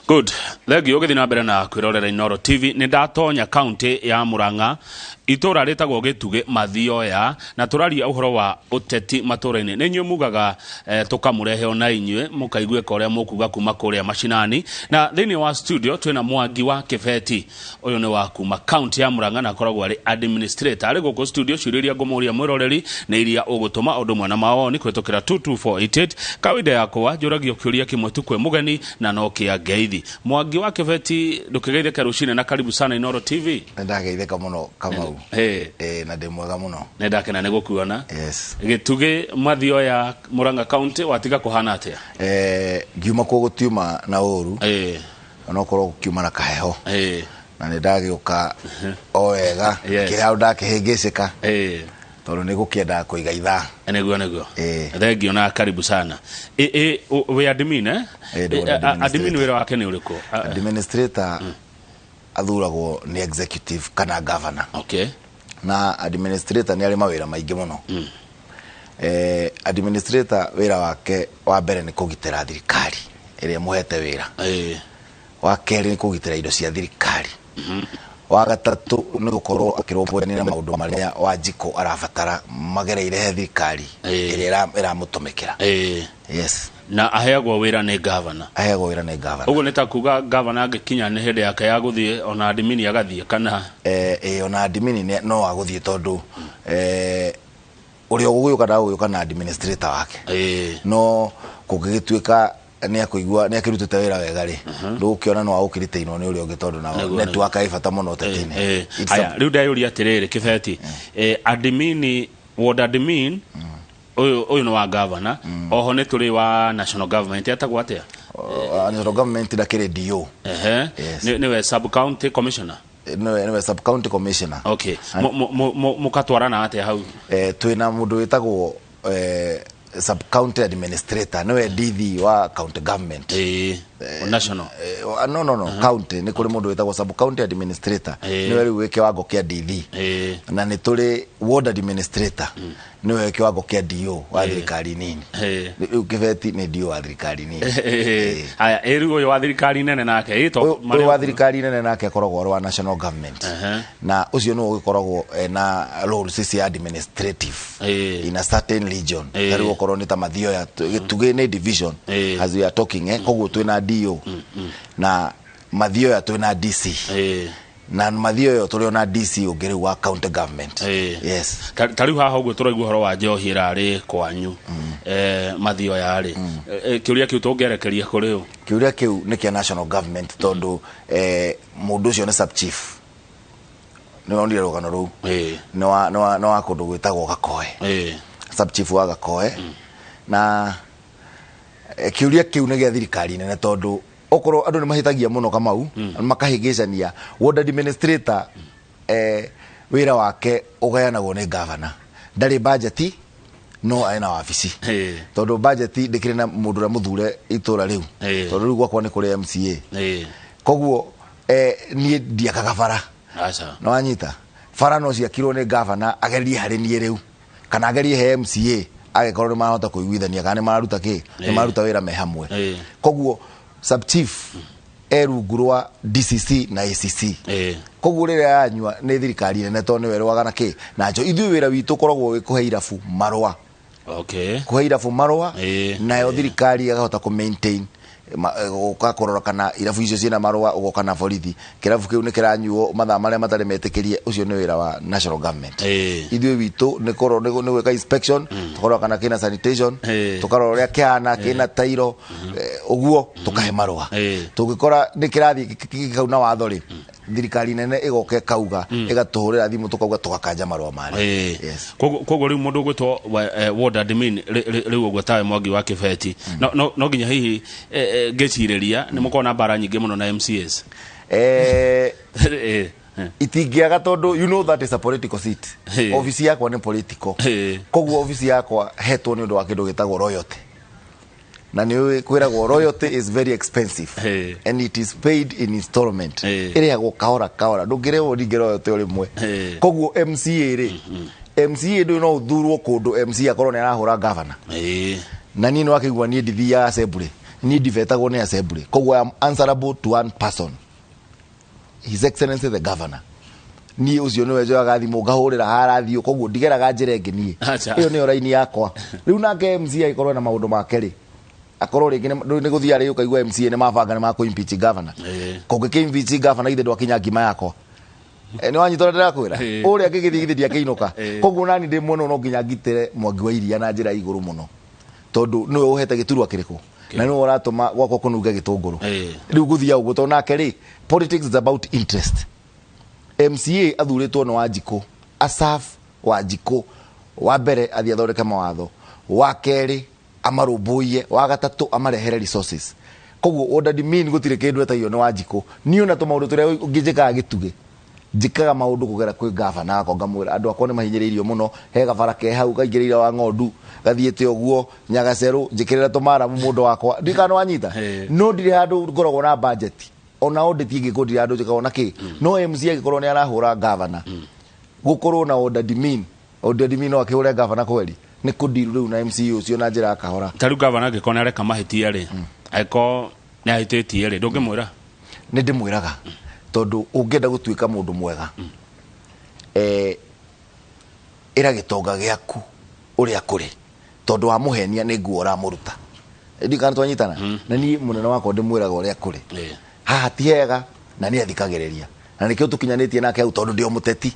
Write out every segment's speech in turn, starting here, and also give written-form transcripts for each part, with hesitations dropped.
Good. Thengiũ ũgĩthiĩ na mbere na kwĩrorera Inooro TV. Nĩ ndatonya kaunti ya Murang'a, itũra rĩtagwo Gĩtugĩ Mathioya, na tũraria ũhoro wa ũteti matũra-inĩ. Nĩ inyuĩ mugaga tũkamũrehe ona inyuĩ mũkaiguĩka ũrĩa mũkuga kuma kũrĩa macinani. Na thĩinĩ wa studio twĩna Mwangi wa Kĩbeti. Ũyũ nĩ wa kuma kaunti ya Murang'a na akoragwo arĩ administrator. Arĩ gũkũ studio, ciũria iria ngũmũria mwĩroreri nĩ iria ũgũtũma ũndũ ũmwe na mawoni kũhĩtũkĩra 22488. Kawaida yakwa njũragio kĩũria kĩmwe tu kwĩ mũgeni na no kĩa ngeithi. Mwangi wa Kĩbeti, ndũkĩgeithĩke rũcinĩ na karibu sana Inooro TV. Nĩ ndageithĩka mũno, Kamau. Hey. Na ndĩ mwega mũno. Nĩ ndakena nĩ gũkuona. Yes. Gĩtugĩ Mathioya, Murang'a County, watiga kũhana atĩa? Ngiuma kuo gũtiuma na ũru. Onokorwo gũkiuma na kaheho. Na nĩ ndagĩũka o wega. Kĩrĩa handũ ndakĩhĩngĩcĩka. Tondũ nĩ gũkĩendaga kũiga ithaa. Nĩguo, nĩguo. Thengio na karibu sana. Wĩ admin, eh? Ĩ, ndĩ ward Admin administrator. wĩra wake nĩ ũrĩkũ? Administrator athuragwo nĩ executive kana governor. Na administrator nĩ arĩ mawĩra maingĩ mũno. Administrator wĩra wake wa mbere nĩ kũgitĩra thirikari ĩrĩa ĩmũhete wĩra. Wa kerĩ nĩ kũgitĩra indo cia thirikari. Wa gatatũ nĩ gũkorwo akĩrũmbũyania na maũndũ marĩa Wanjikũ arabatara magereire he thirikari ĩrĩa ĩramũtũmĩkĩra. Yes. Na aheagwo wĩra nĩ governor. Aheagwo wĩra nĩ governor. Ũguo nĩ ta kuga governor angĩkinya nĩ hĩndĩ yake ya gũthiĩ ona admin agathiĩ kana? Ona admin no agũthiĩ tondũ ũrĩa ũgũgĩũka ndagũgĩũka na administrator wake. No kũngĩgĩtuĩka nĩ akũigua nĩ akĩrutĩte wĩra wega rĩ, ndũgũkĩona no agũkĩritainwo nĩ ũrĩa ũngĩ tondũ na network ĩ bata mũno ũteti-inĩ. It's a Aya, rĩu ndeyũria atĩrĩrĩ Kĩbeti, admin, ward admin, ũyũ nĩ wa governor, oho nĩ tũrĩ wa national government, etagwo atĩa? National government ndakĩrĩ DO. Yes. Nĩwe sub county commissioner? Nĩwe sub county commissioner. Okay. Mũkatwarana atĩa hau? Twĩna mũndũ wĩtagwo sub county administrator, nĩwe DD wa county government. National. No, no, no, county nĩ kũrĩ mũndũ wĩtagwo sub county administrator. Nĩwe rĩu wĩ kĩwango kĩa DD. Na nĩ tũrĩ ward administrator. Nĩwe wĩ kĩwango kĩa DO wa thirikari nini. Rĩu Kĩbeti nĩ DO wa thirikari nini. Haya, rĩu ũyũ wa thirikari nene nake, to Ũyũ marĩa wa thirikari nene nake akoragwo arĩ wa national government. Na ũcio nĩwe ũgĩkoragwo na roles cia administrative in a certain region. Ta rĩu okorwo nĩ ta Mathioya, Gĩtugĩ nĩ division as we are talking, koguo twĩna DO. Na Mathioya twĩna DC. Na Mathioya tũrĩ ona DC ũngĩ rĩu wa county government. Yes. Ta rĩu haha ũguo tũraigua ũhoro wa njohi ĩrarĩ kwanyu, Mathioya rĩ, kĩũria kĩu tũngĩerekeria kũrĩ ũ? Kĩũria kĩu nĩ kĩa national government tondũ mũndũ ũcio nĩ sub chief. Nĩ wonire rũgano rũu? Nĩ wa kũndũ gwĩtagwo Gakoe. Sub chief wa Gakoe. Na kĩũria kĩu nĩ gĩa thirikari nene tondũ okorwo andũ nĩ mahĩtagia mũno Kamau, makahĩngĩcania ward administrator, wĩra wake ũgayanagwo nĩ governor, ndarĩ budget no ena wabici. Tondũ budget ndĩkĩrĩ na mũndũ ũrĩa mũthure itũra rĩu. Tondũ rĩu gwakwa nĩ kũrĩ MCA. Koguo niĩ ndiakaga bara. Aca. Nĩ wanyita bara no ciakirwo nĩ governor agerie harĩ niĩ rĩu kana agerie he MCA agĩkorwo nĩ marahota kũiguithania kana nĩ mararuta kĩ, nĩ mararuta wĩra me hamwe. Koguo sub chief e rungu rwa DCC na ACC. Koguo rĩrĩa yanyua nĩ thirikari nene tondũ nĩwe ĩrũaga na kĩ na njo. Ithuĩ wĩra witũ ũkoragwo wĩ kũhe irabu marũa. Kũhe irabu marũa, nayo thirikari ĩkahota kũ maintain gũka kũrora kana irabu icio ciĩna marũa, ũgoka na borithi kĩrabu kĩu nĩ kĩranyuo mathaa marĩa matarĩ metĩkĩrie. Ũcio nĩ wĩra wa national government. Ithuĩ witũ nĩ kũrora, nĩ gwĩka inspection, tũkarora kana kĩna sanitation, tũkarora ũrĩa kĩhana, kĩna tairo, ũguo tũkahe marũa. Tũngĩkora nĩ kĩrathiĩ gĩkauna watho rĩ, thirikari nene ĩgoka ĩkauga, ĩgatũhũrĩra thimũ, tũkauga tũgakanja marũa marĩa. Yes. Koguo rĩu mũndũ ũgwĩtwo ward admin rĩu ũguo tawe Mwangi wa Kĩbeti, no nginya hihi ngĩcirĩria nĩ mũkoragwo na mbara nyingĩ mũno na MCAs. Itingĩaga tondũ you know that is a political seat. Ofici yakwa nĩ political. Koguo ofici yakwa hetwo nĩ ũndũ wa kĩndũ gĩtagwo royalty. Na nĩ ũĩ kwĩragwo royalty is very expensive. And it is paid in installment. Ĩrĩhagwo kahora kahora, ndũngĩrĩhwo ningĩ royalty o rĩmwe. Koguo MCA rĩ, MCA ndũĩ no ũthurwo kũndũ MCA akorwo nĩ arahũra governor. Na niĩ nĩ wakĩigua niĩ ndithiaga assembly. Niĩ ndivetagwo nĩ assembly, koguo I am answerable to one person, His Excellency the Governor. Niĩ ũcio nĩwe njoyaga thimũ ngahũrĩra harathiĩ, koguo ndigeraga njĩra ĩngĩ niĩ. Acha. Ĩyo nĩyo raini yakwa. Rĩu nake MCA agĩkorwo na maũndũ make rĩ, akorwo rĩngĩ nĩ gũthiĩ arĩ ũkaigua MCA nĩ mabanga nĩ makũ impeach governor. Kũngĩkĩ impeach governor, ithe ndwakinya ngima yakwa. Nĩ wanyita ũrĩa ndĩrakwĩra? Ũrĩa ngĩgĩthiĩ githĩ ndiakĩinũka? Koguo nani ndĩ mwena ũyũ no nginya ngitĩre Mwangi wa Iria na njĩra ya igũrũ mũno, tondũ nĩwe ũhete gĩturwa kĩrĩkũ na nĩwe ũratũma gwakwa kũnunge gĩtũngũrũ. Rĩu gũthiaga ũguo, tondũ nake rĩ, politics is about interest. MCA athurĩtwo nĩ Wanjikũ, Asaf Wanjikũ, wa mbere athiĩ athondeke mawatho, wa kerĩ amarũmbũiye, wa gatatũ amarehere resources. Koguo what does it mean? Gũtirĩ kĩndũ etagio nĩ Wanjikũ. Niĩ ona tũmaũndũ tũrĩa njĩkaga gĩtugĩ, njĩkaga maũndũ kũgera kwĩ gavana wakwa, ngamwĩra andũ akwa nĩ mahinyĩrĩirio mũno, he gabara ke hau kaingĩrĩire wa ng'ondu gathiĩte ũguo Nyagacerũ, njĩkĩrĩra tũmaramu mũndũ wakwa, ndikana nĩ wanyita. No ndirĩ handũ ngoragwo na budget, ona audit ingĩkorwo ndirĩ handũ njĩkagwo na kĩ. No MCA angĩkorwo nĩ arahũra gavana, gũkorwo na order demean, order demean, no akĩhũre gavana kweri nĩ kũndiru rĩu na MCA ũcio na njĩra ya kahora. Ta rĩu gavana angĩkorwo nĩ areka mahĩtia rĩ, angĩkorwo nĩ ahĩtĩtie rĩ, ndũngĩmwĩra? Nĩ ndĩmwĩraga, tondũ ũngĩenda gũtuĩka mũndũ mwega, ĩra gĩtonga gĩaku ũrĩa kũrĩ, tondũ wamũhenia nĩ nguo ũramũruta. Ndikana twanyitana? Na niĩ mũnene wakwa ndĩmwĩraga ũrĩa kũrĩ. Haha ti hega, na nĩ athikagĩrĩria, na nĩkĩo tũkinyanĩtie nake hau, tondũ ndĩ o mũteti.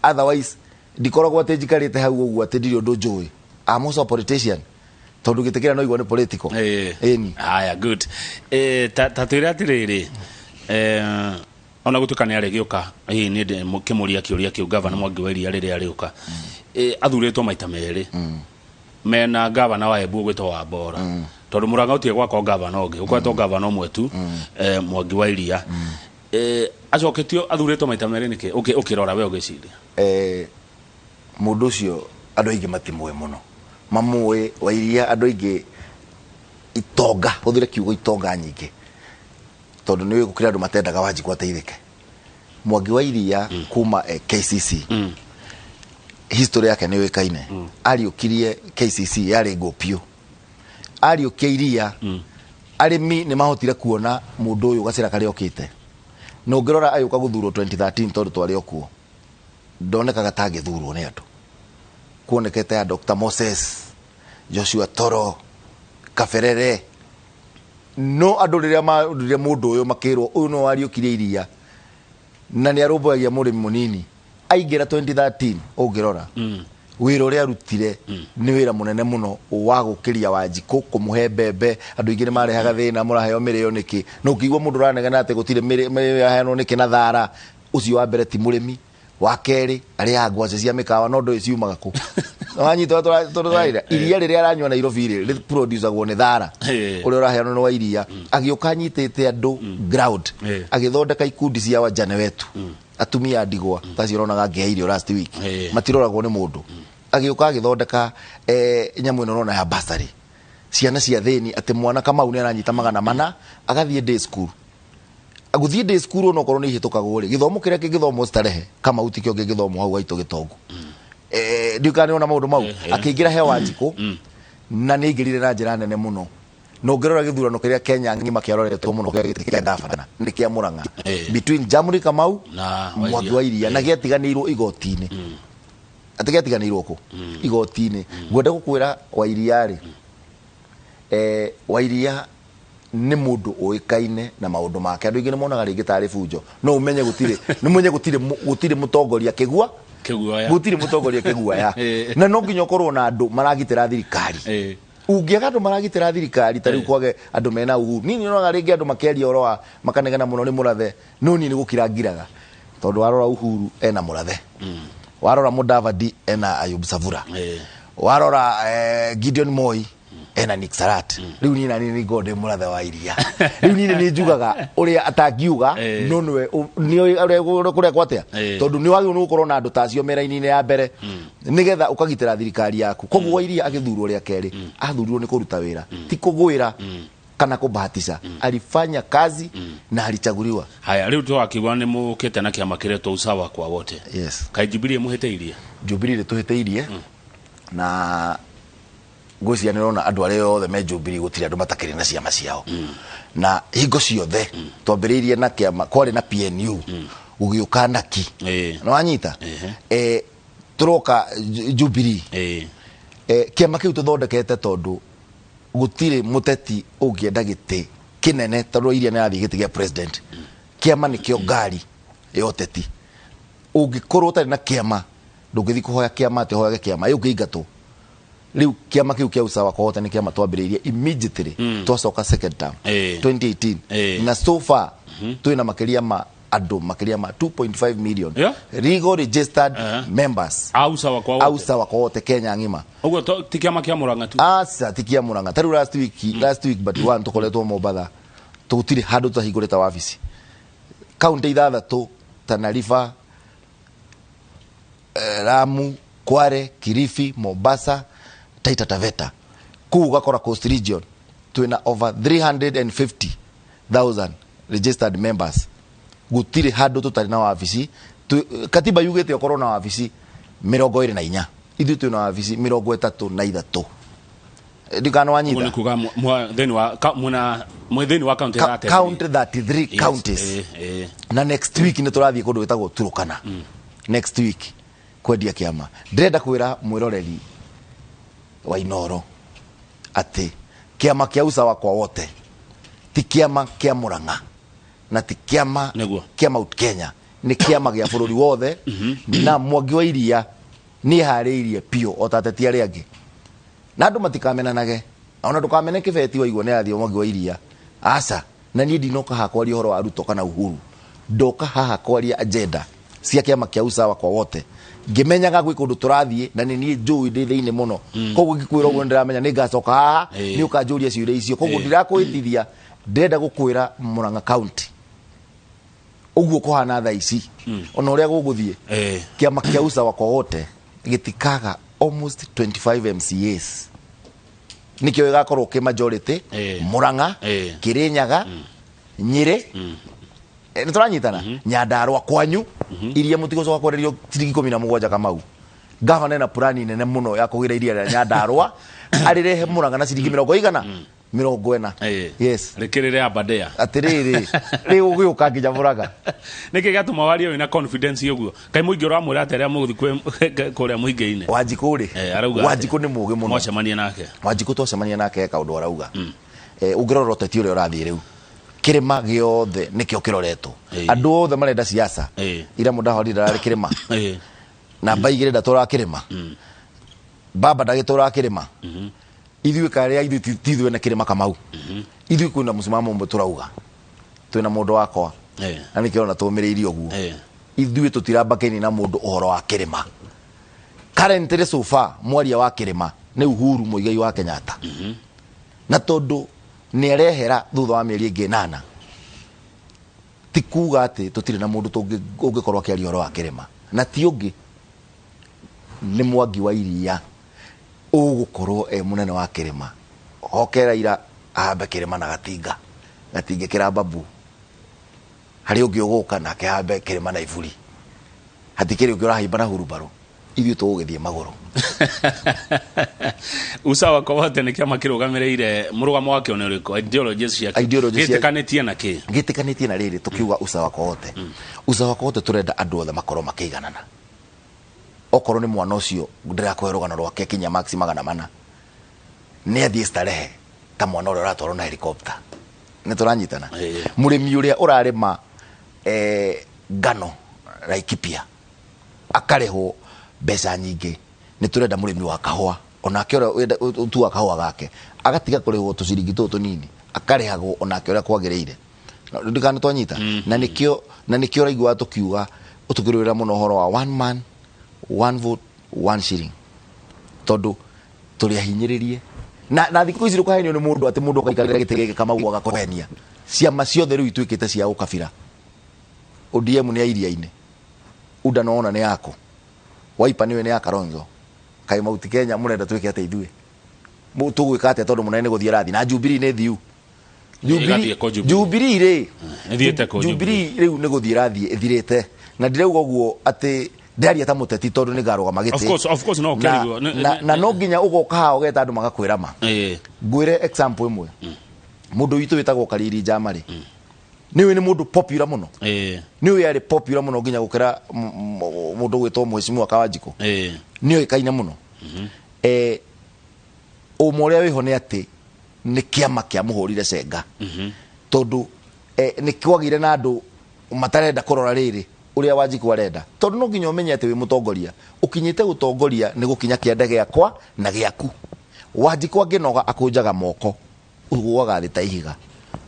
Otherwise ndikoragwo atĩ njikarĩte hau ũguo atĩ ndirĩ ũndũ njũĩ. I'm also a politician, tondũ gĩtĩ kĩrĩa no igua nĩ political. Ĩni. Haya, good. Ta twĩre atĩrĩrĩ, ona gũtuĩka nĩ arĩgĩũka, hihi nĩ kĩmũria kĩũria kĩu gavana Mwangi wa Iria rĩrĩa arĩũka, athurĩtwo maita merĩ mena gavana wa Embu ũgwĩtwo Wambora, tondũ Mũrang'a gũtirĩ gwakwo gavana ũngĩ, gũkoretwo gavana ũmwe tu, Mwangi wa Iria. Acoketio athurĩtwo maita merĩ nĩkĩ? Ũkĩrora we ũgĩciria. Mũndũ ũcio andũ aingĩ matimũĩ mũno, mamũĩ wa Iria andũ aingĩ itonga, hũthĩre kiugo itonga nyingĩ, tondũ nĩ gũkĩrĩ andũ matendaga Wanjikũ ateithĩke. Mwangi wa Iria kuma KCC, history yake nĩ yũĩkaine. Ariũkirie KCC yarĩ ngũpiũ, ariũkia iria, arĩmi nĩ mahotire kuona mũndũ ũyũ gacĩra karĩa okĩte. Na ũngĩrora agĩũka gũthurwo 2013, tondũ twarĩ o kuo, ndonekaga ta angĩthurwo nĩ andũ. Kuonekete ya Dr. Moses Joshua Toro Kaberere, no andũ rĩrĩa marire mũndũ ũyũ makĩrwo ũyũ no wariũkirie iria na nĩ arũmbũyagia mũrĩmi mũnini, aingĩra 2013, ũngĩrora wĩra ũrĩa arutire nĩ wĩra mũnene mũno wa gũkĩria Wanjikũ kũmũhe mbembe. Andũ aingĩ nĩ marehaga thĩna, mũraheo mĩrĩo nĩkĩ? Na ũkĩigua mũndũ ũranegena atĩ gũtirĩ mĩrĩo yaheanwo nĩkĩ na thara, ũcio wa mbere ti mũrĩmi, wa kerĩ arĩaga ngwacĩ cia mĩkawa no ndũĩ ciumaga kũ. Wanyita ũrĩa tũraira? Iria rĩrĩa aranyua Nairobi rĩ, rĩproducagwo nĩ thara ũrĩa ũraheanwo nĩ wa Iria. Agĩũka anyitĩte andũ ground, agĩthondeka ikundi cia wajane wetu, atumia a ndigwa tacio ũronaga ngĩhe irio last week, matiroragwo nĩ mũndũ. Agĩũka agĩthondeka nyamũ ĩno ũrona ya bursary, ciana cia thĩni, atĩ mwana Kamau nĩ aranyita 400 agathiĩ day school. Gũthiĩ day school onokorwo nĩ ihĩtũkagwo rĩ, gĩthomo kĩrĩa kĩngĩthomwo Starehe Kamau tikĩo kĩngĩthomwo hau gaitũ gĩtongu. Ndiũĩ kana nĩwona maũndũ mau. Akĩingĩra he Wanjikũ na nĩ aingĩrire na njĩra nene mũno, na ũngĩrora gĩthurano kĩrĩa Kenya ng'ima kĩaroretwo mũno kĩa gĩtĩ kĩa gavana nĩ kĩa Murang'a between Jamhuri Kamau na Mwangi wa Iria, na gĩatiganĩirwo igoti-inĩ. Atĩ gĩatiganĩirwo kũ? Igoti-inĩ. Ngwenda gũkwĩra wa Iria rĩ, wa Iria nĩ mũndũ ũĩkaine na maũndũ make. Andũ aingĩ nĩ monaga rĩngĩ tarĩ bunjo, no ũmenye gũtirĩ, nĩ ũmenye gũtirĩ gũtirĩ mũtongoria kĩgua Kĩguoya. Gũtirĩ mũtongoria kĩguoya. Na no nginya ũkorwo na andũ maragitĩra thirikari. Ũngĩaga andũ maragitĩra thirikari, ta rĩu kwage andũ mena Uhuru, niĩ nyonaga rĩngĩ andũ makĩaria ũhoro wa makanegena mũno nĩ mũrathe, no niĩ nĩ gũkira ngiraga, tondũ warora Uhuru ena mũrathe, warora Mudavadi ena Ayub Savura, warora Gideon Moi ena Nick Salat. Rĩu niĩ nani nĩ ngorwo ndĩ mũrathe wa Iria. Rĩu niĩ nĩ njugaga ũrĩa atangiuga, no nĩwe nĩoĩ ũrĩa kũrekwo atĩa, tondũ nĩ wagĩrĩirwo nĩ gũkorwo na andũ ta acio mĩraini-inĩ ya mbere nĩgetha ũkagitĩra thirikari yaku. Koguo wa Iria agĩthurwo rĩa kerĩ, athurirwo nĩ kũruta wĩra, ti kũgwĩra kana kũbahatisha. Alifanya kazi na alichaguliwa. Haya, rĩu tũrakiuga nĩ mũkĩte na kĩama kĩretwo Usawa kwa Wote. Yes. Kaĩ Jubilee mũhĩtĩirie? Jubilee nĩ tũhĩtĩirie, na Ngwĩciria nĩ ũrona andũ arĩa othe me Jubilee gũtirĩ andũ matakĩrĩ na ciama ciao. Na hingo ciothe twambĩrĩirie na kĩama, kwarĩ na PNU, gũgĩũka Naki. Nĩ wanyita? Tũroka Jubilee. Kĩama kĩu tũthondekete tondũ gũtirĩ mũteti ũngĩenda gĩtĩ kĩnene tondũ iria nĩ arathiĩ gĩtĩ gĩa president. Kĩama nĩkĩo ngari ya ũteti. Ũngĩkorwo ũtarĩ na kĩama ndũngĩthiĩ kũhoya kĩama atĩ ũhoyage kĩama ĩ ũngĩingatwo. Rĩu kĩama kĩu kĩa Usawa kwa Wote nĩ kĩama twambĩrĩirie immediately twacoka second term 2018. Na so far twĩna makĩria ma andũ makĩria ma 2.5 million legal registered members a Usawa kwa a Wote. Usawa kwa Wote Kenya ng'ima. Ũguo ti kĩama kĩa Murang'a tu. Aca, ti kĩa Murang'a. Ta rĩu last week, last week but one tũkoretwo Mombatha, tũtirĩ handũ tũtahingũrĩte wabici kaunti ithathatũ, Tana River, Lamu, Kware, Kilifi, Mombasa, Taita Taveta. Kũu ũgakora Coast Region twĩna over 350,000 registered members. Gũtirĩ handũ tũtarĩ na wabici. Katiba yugĩte ũkorwo na wabici 24, ithuĩ twĩna wabici 33. Ndikana wanyita. Ũguo nĩ kuga thĩinĩ wa mwena mwĩ thĩinĩ wa kaunti 33. County 33 counties. Na next week nĩ tũrathiĩ kũndũ gwĩtagwo Turukana. Next week kwendia kĩama. Ndĩrenda kwĩra mwĩroreri wa Inooro atĩ kĩama kĩa Usawa kwa Wote ti kĩama kĩa Murang'a na ti kĩama kĩa Mount Kenya, nĩ kĩama gĩa bũrũri wothe. Na Mwangi wa Iria nĩ eharĩirie biũ o ta ateti arĩa angĩ, na andũ matikamenanage, ona ndũkamene kĩbeti waigua nĩ athiĩ Mwangi wa Iria, aca. Na niĩ ndinoka haha kwaria ũhoro wa Ruto kana Uhuru, ndoka haha kwaria agenda cia kĩama kĩa Usawa kwa Wote, ngĩmenyaga gwĩ kũndũ tũrathiĩ na nĩ niĩ njũĩ ndĩ thĩinĩ mũno. Koguo ngĩkwĩra ũguo nĩndĩramenya nĩ ngacoka haha nĩ ũkanjũria ciũria icio, koguo ndirakwĩtithia. Ndĩrenda gũkwĩra Murang'a County ũguo kũhana thaa ici, ona ũrĩa gũgũthiĩ, kĩama kĩa Usawa kwa Wote gĩtikaga almost 25 MCAs, nĩkĩo gĩgakorwo kĩ majority Murang'a, Kirinyaga, Nyĩrĩ, nĩ tũranyitana, Nyandarua kwanyu iria mũtigũcoka kwenderio ciringi 17. Kamau gavana ena purani nene mũno ya kũgĩra iria rĩa Nyandarua arĩrehe Murang'a na ciringi mĩrongo igana 40. Yes. Rĩkĩrĩre Aberdare. Atĩrĩrĩ, rĩu ũgĩũka nginya Murang'a. Nĩkĩ gĩatũma warie wĩna confidence ũguo? Kaĩ mũingĩ ũramwĩra atĩa rĩrĩa mũgũthiĩ kũrĩa mũingĩ-inĩ? Wanjikũ rĩ, Arauga atĩa? Wanjikũ nĩ mũgĩ mũno. Mwacemania nake. Wanjikũ twacemania nake he kaũndũ arauga. Ũngĩrora ũteti ũrĩa ũrathiĩ rĩu, kĩrĩma gĩothe nĩkĩo kĩroretwo. Andũ othe marenda siasa. Ira mũndahori ndararĩ kĩrĩma. Namba igĩrĩ ndatũraga kĩrĩma. Baba ndagĩtũraga kĩrĩma. Ithuĩ karĩa ithuĩ ti ithuĩ ene kĩrĩma Kamau. Ithuĩ kwĩna mũsimamo ũmwe tũrauga. Twĩna mũndũ wakwa. Na nĩkĩo ona tũmĩrĩirie ũguo. Ithuĩ tũtirambakĩni na mũndũ ũhoro wa kĩrĩma. Currently so far mwaria wa kĩrĩma nĩ Uhuru Muigai wa Kenyatta. Na tondũ nĩ arehera thutha wa mĩeri ĩngĩ ĩnana, ti kuga atĩ tũtirĩ na mũndũ ũngĩkorwo akĩaria ũhoro wa kĩrĩma, na ti ũngĩ nĩ Mwangi wa Iria ũgũkorwo e mũnene wa kĩrĩma. Hoke Raila ahambe kĩrĩma na gatinga gatingĩkĩra babu, harĩ ũngĩ ũgũka nake ahambe kĩrĩma na iburi, hatikĩrĩ ũngĩ ũrahaimba na hurumbarũ, ithuĩ tũgũgĩthiĩ magũrũ. Usawa kwa Wote nĩ kĩama kĩrũgamĩrĩire mũrũgamo wakĩo nĩ ũrĩkũ? Ideologies ciakĩo. Ideology cia- Gĩtĩkanĩtie na kĩ? Gĩtĩkanĩtie na rĩrĩ, tũkiuga Usawa kwa Wote, Usawa kwa Wote tũrenda andũ othe makorwo makĩiganana. Okorwo nĩ mwana ũcio ndĩrakũhe rũgano rwake kinya max 400 nĩ athiĩ starehe ta mwana ũrĩa ũratwarwo na helicopter. Nĩ tũranyitana? Mũrĩmi ũrĩa ũrarĩma ngano Laikipia akarĩhwo mbeca nyingĩ, nĩ tũrenda mũrĩmi wa kahũa onake ũrĩa ũtuaga kahũa gake agatiga kũrĩhwo tũciringi tũtũ tũnini, akarĩhagwo onake ũrĩa kwagĩrĩire. Ndikana twanyita? Na nĩkĩo ũraiguaga tũkiuga tũkĩrũĩra mũno ũhoro wa one man, one vote, one shilling, tondũ tũrĩ ahinyĩrĩrie na thikũ ici ndũkahenio nĩ mũndũ atĩ mũndũ ũgaikarĩra gĩtĩ gĩkĩ Kamau agakũhenia. Ciama ciothe rĩu ituĩkĩte cia ũkabira. ODM nĩ ya iria-inĩ, UDA nona nĩ yaku, Wiper nĩwe nĩ ya Kalonzo. Kaĩ Mount Kenya mũrenda twĩke atĩa ithuĩ? Tũgwĩka atĩa tondũ mũnene nĩ gũthiĩ arathiĩ na Jubilee nĩ thiu? Ĩgathiĩ kũ Jubilee? Jubilee rĩ, Ĩthiĩte kũ Jubilee rĩu nĩ gũthiĩ ĩrathiĩ ĩthirĩte, na ndirauga ũguo atĩ Ndĩraria ta mũteti tondũ nĩ ngarũgama gĩtĩ. Of course, of course, no na, ũkĩarigwo. na no nginya ũgoka haha ũgeta andũ magakwĩra ma. Ngwĩre example ĩmwe. Mũndũ witũ wĩtagwo Kariri Njama rĩ, nĩũĩ nĩ mũndũ popular mũno. Nĩũĩ arĩ popular mũno nginya gũkĩra mũndũ gwĩtwo Mheshimiwa Kawanjikũ. Nĩoĩkaine mũno. Ũma ũrĩa wĩho nĩ atĩ nĩ kĩama kĩamũhũrire cenga. Tondũ nĩ kwagĩire na andũ matarenda kũrora rĩrĩ ũrĩa Wanjikũ arenda. Tondũ no nginya ũmenye atĩ wĩ mũtongoria, ũkinyĩte gũtongoria nĩ gũkinya kĩande gĩakwa na gĩaku. Wanjikũ angĩnoga akũnjaga moko, ũgũaga thĩ ta ihiga.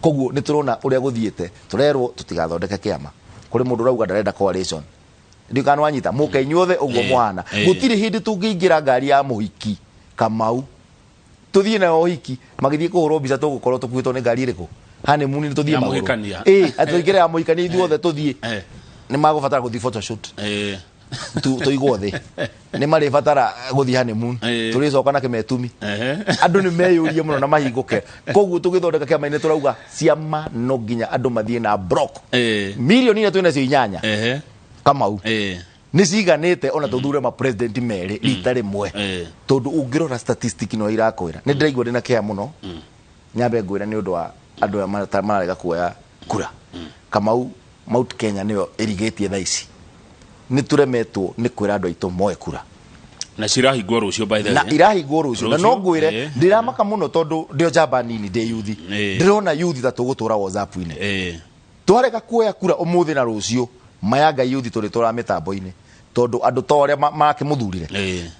Koguo nĩ tũrona ũrĩa gũthiĩte, tũrerwo tũtigathondeke kĩama. Kũrĩ mũndũ ũrauga ndarenda coalition. Ndiũĩ kana nĩwanyita, mũke inyuothe ũguo mũhana. Gũtirĩ hĩndĩ tũngĩingĩra ngari ya mũhiki Kamau, tũthiĩ nayo ũhiki, magĩthiĩ kũhũrwo mbica tũgũkorwo tũkuĩtwo nĩ ngari ĩrĩkũ? Honeymoon nĩ tũthiĩ Ya magũrũ. mũhikania. Atĩ tũingĩre ya mũhikania ithuothe tũthiĩ. Nĩ magũbatara gũthiĩ photoshoot. Tũigwo thĩ. Nĩ marĩbatara gũthiĩ honeymoon. Tũrĩcoka na kĩmetumi. Andũ nĩ meyũrie mũno na mahingũke. Koguo tũgĩthondeka kĩama-inĩ tũrauga ciama no nginya andũ mathiĩ na block. Mirioni iria twĩnacio inyanya. Kamau. Nĩ ciganĩte ona tũthure ma president merĩ rita rĩmwe. Tondũ ũngĩrora statistic no irakwĩra. Nĩ ndĩraigua ndĩna kĩeha mũno. Nyambe ngwĩre nĩ ũndũ wa andũ aya mararega kuoya kura. Kamau, Mount Kenya nĩyo ĩrigĩtie thaa ici. Nĩ tũremetwo nĩ kwĩra andũ aitũ moe kura. Na cirahingwo rũciũ by the Na way. irahingwo rũciũ. Na no Rũciũ, ngwĩre, ndĩramaka mũno tondũ ndĩo njamba nini, ndĩ yuthi. Ndĩrona yuthi ta tũgũtũra WhatsApp-inĩ. Twarega kuoya kura ũmũthĩ na rũciũ, maya Ngai yuthi tũrĩtũraga mĩtambo-inĩ. Tondũ andũ ta ũrĩa marakĩmũthurire.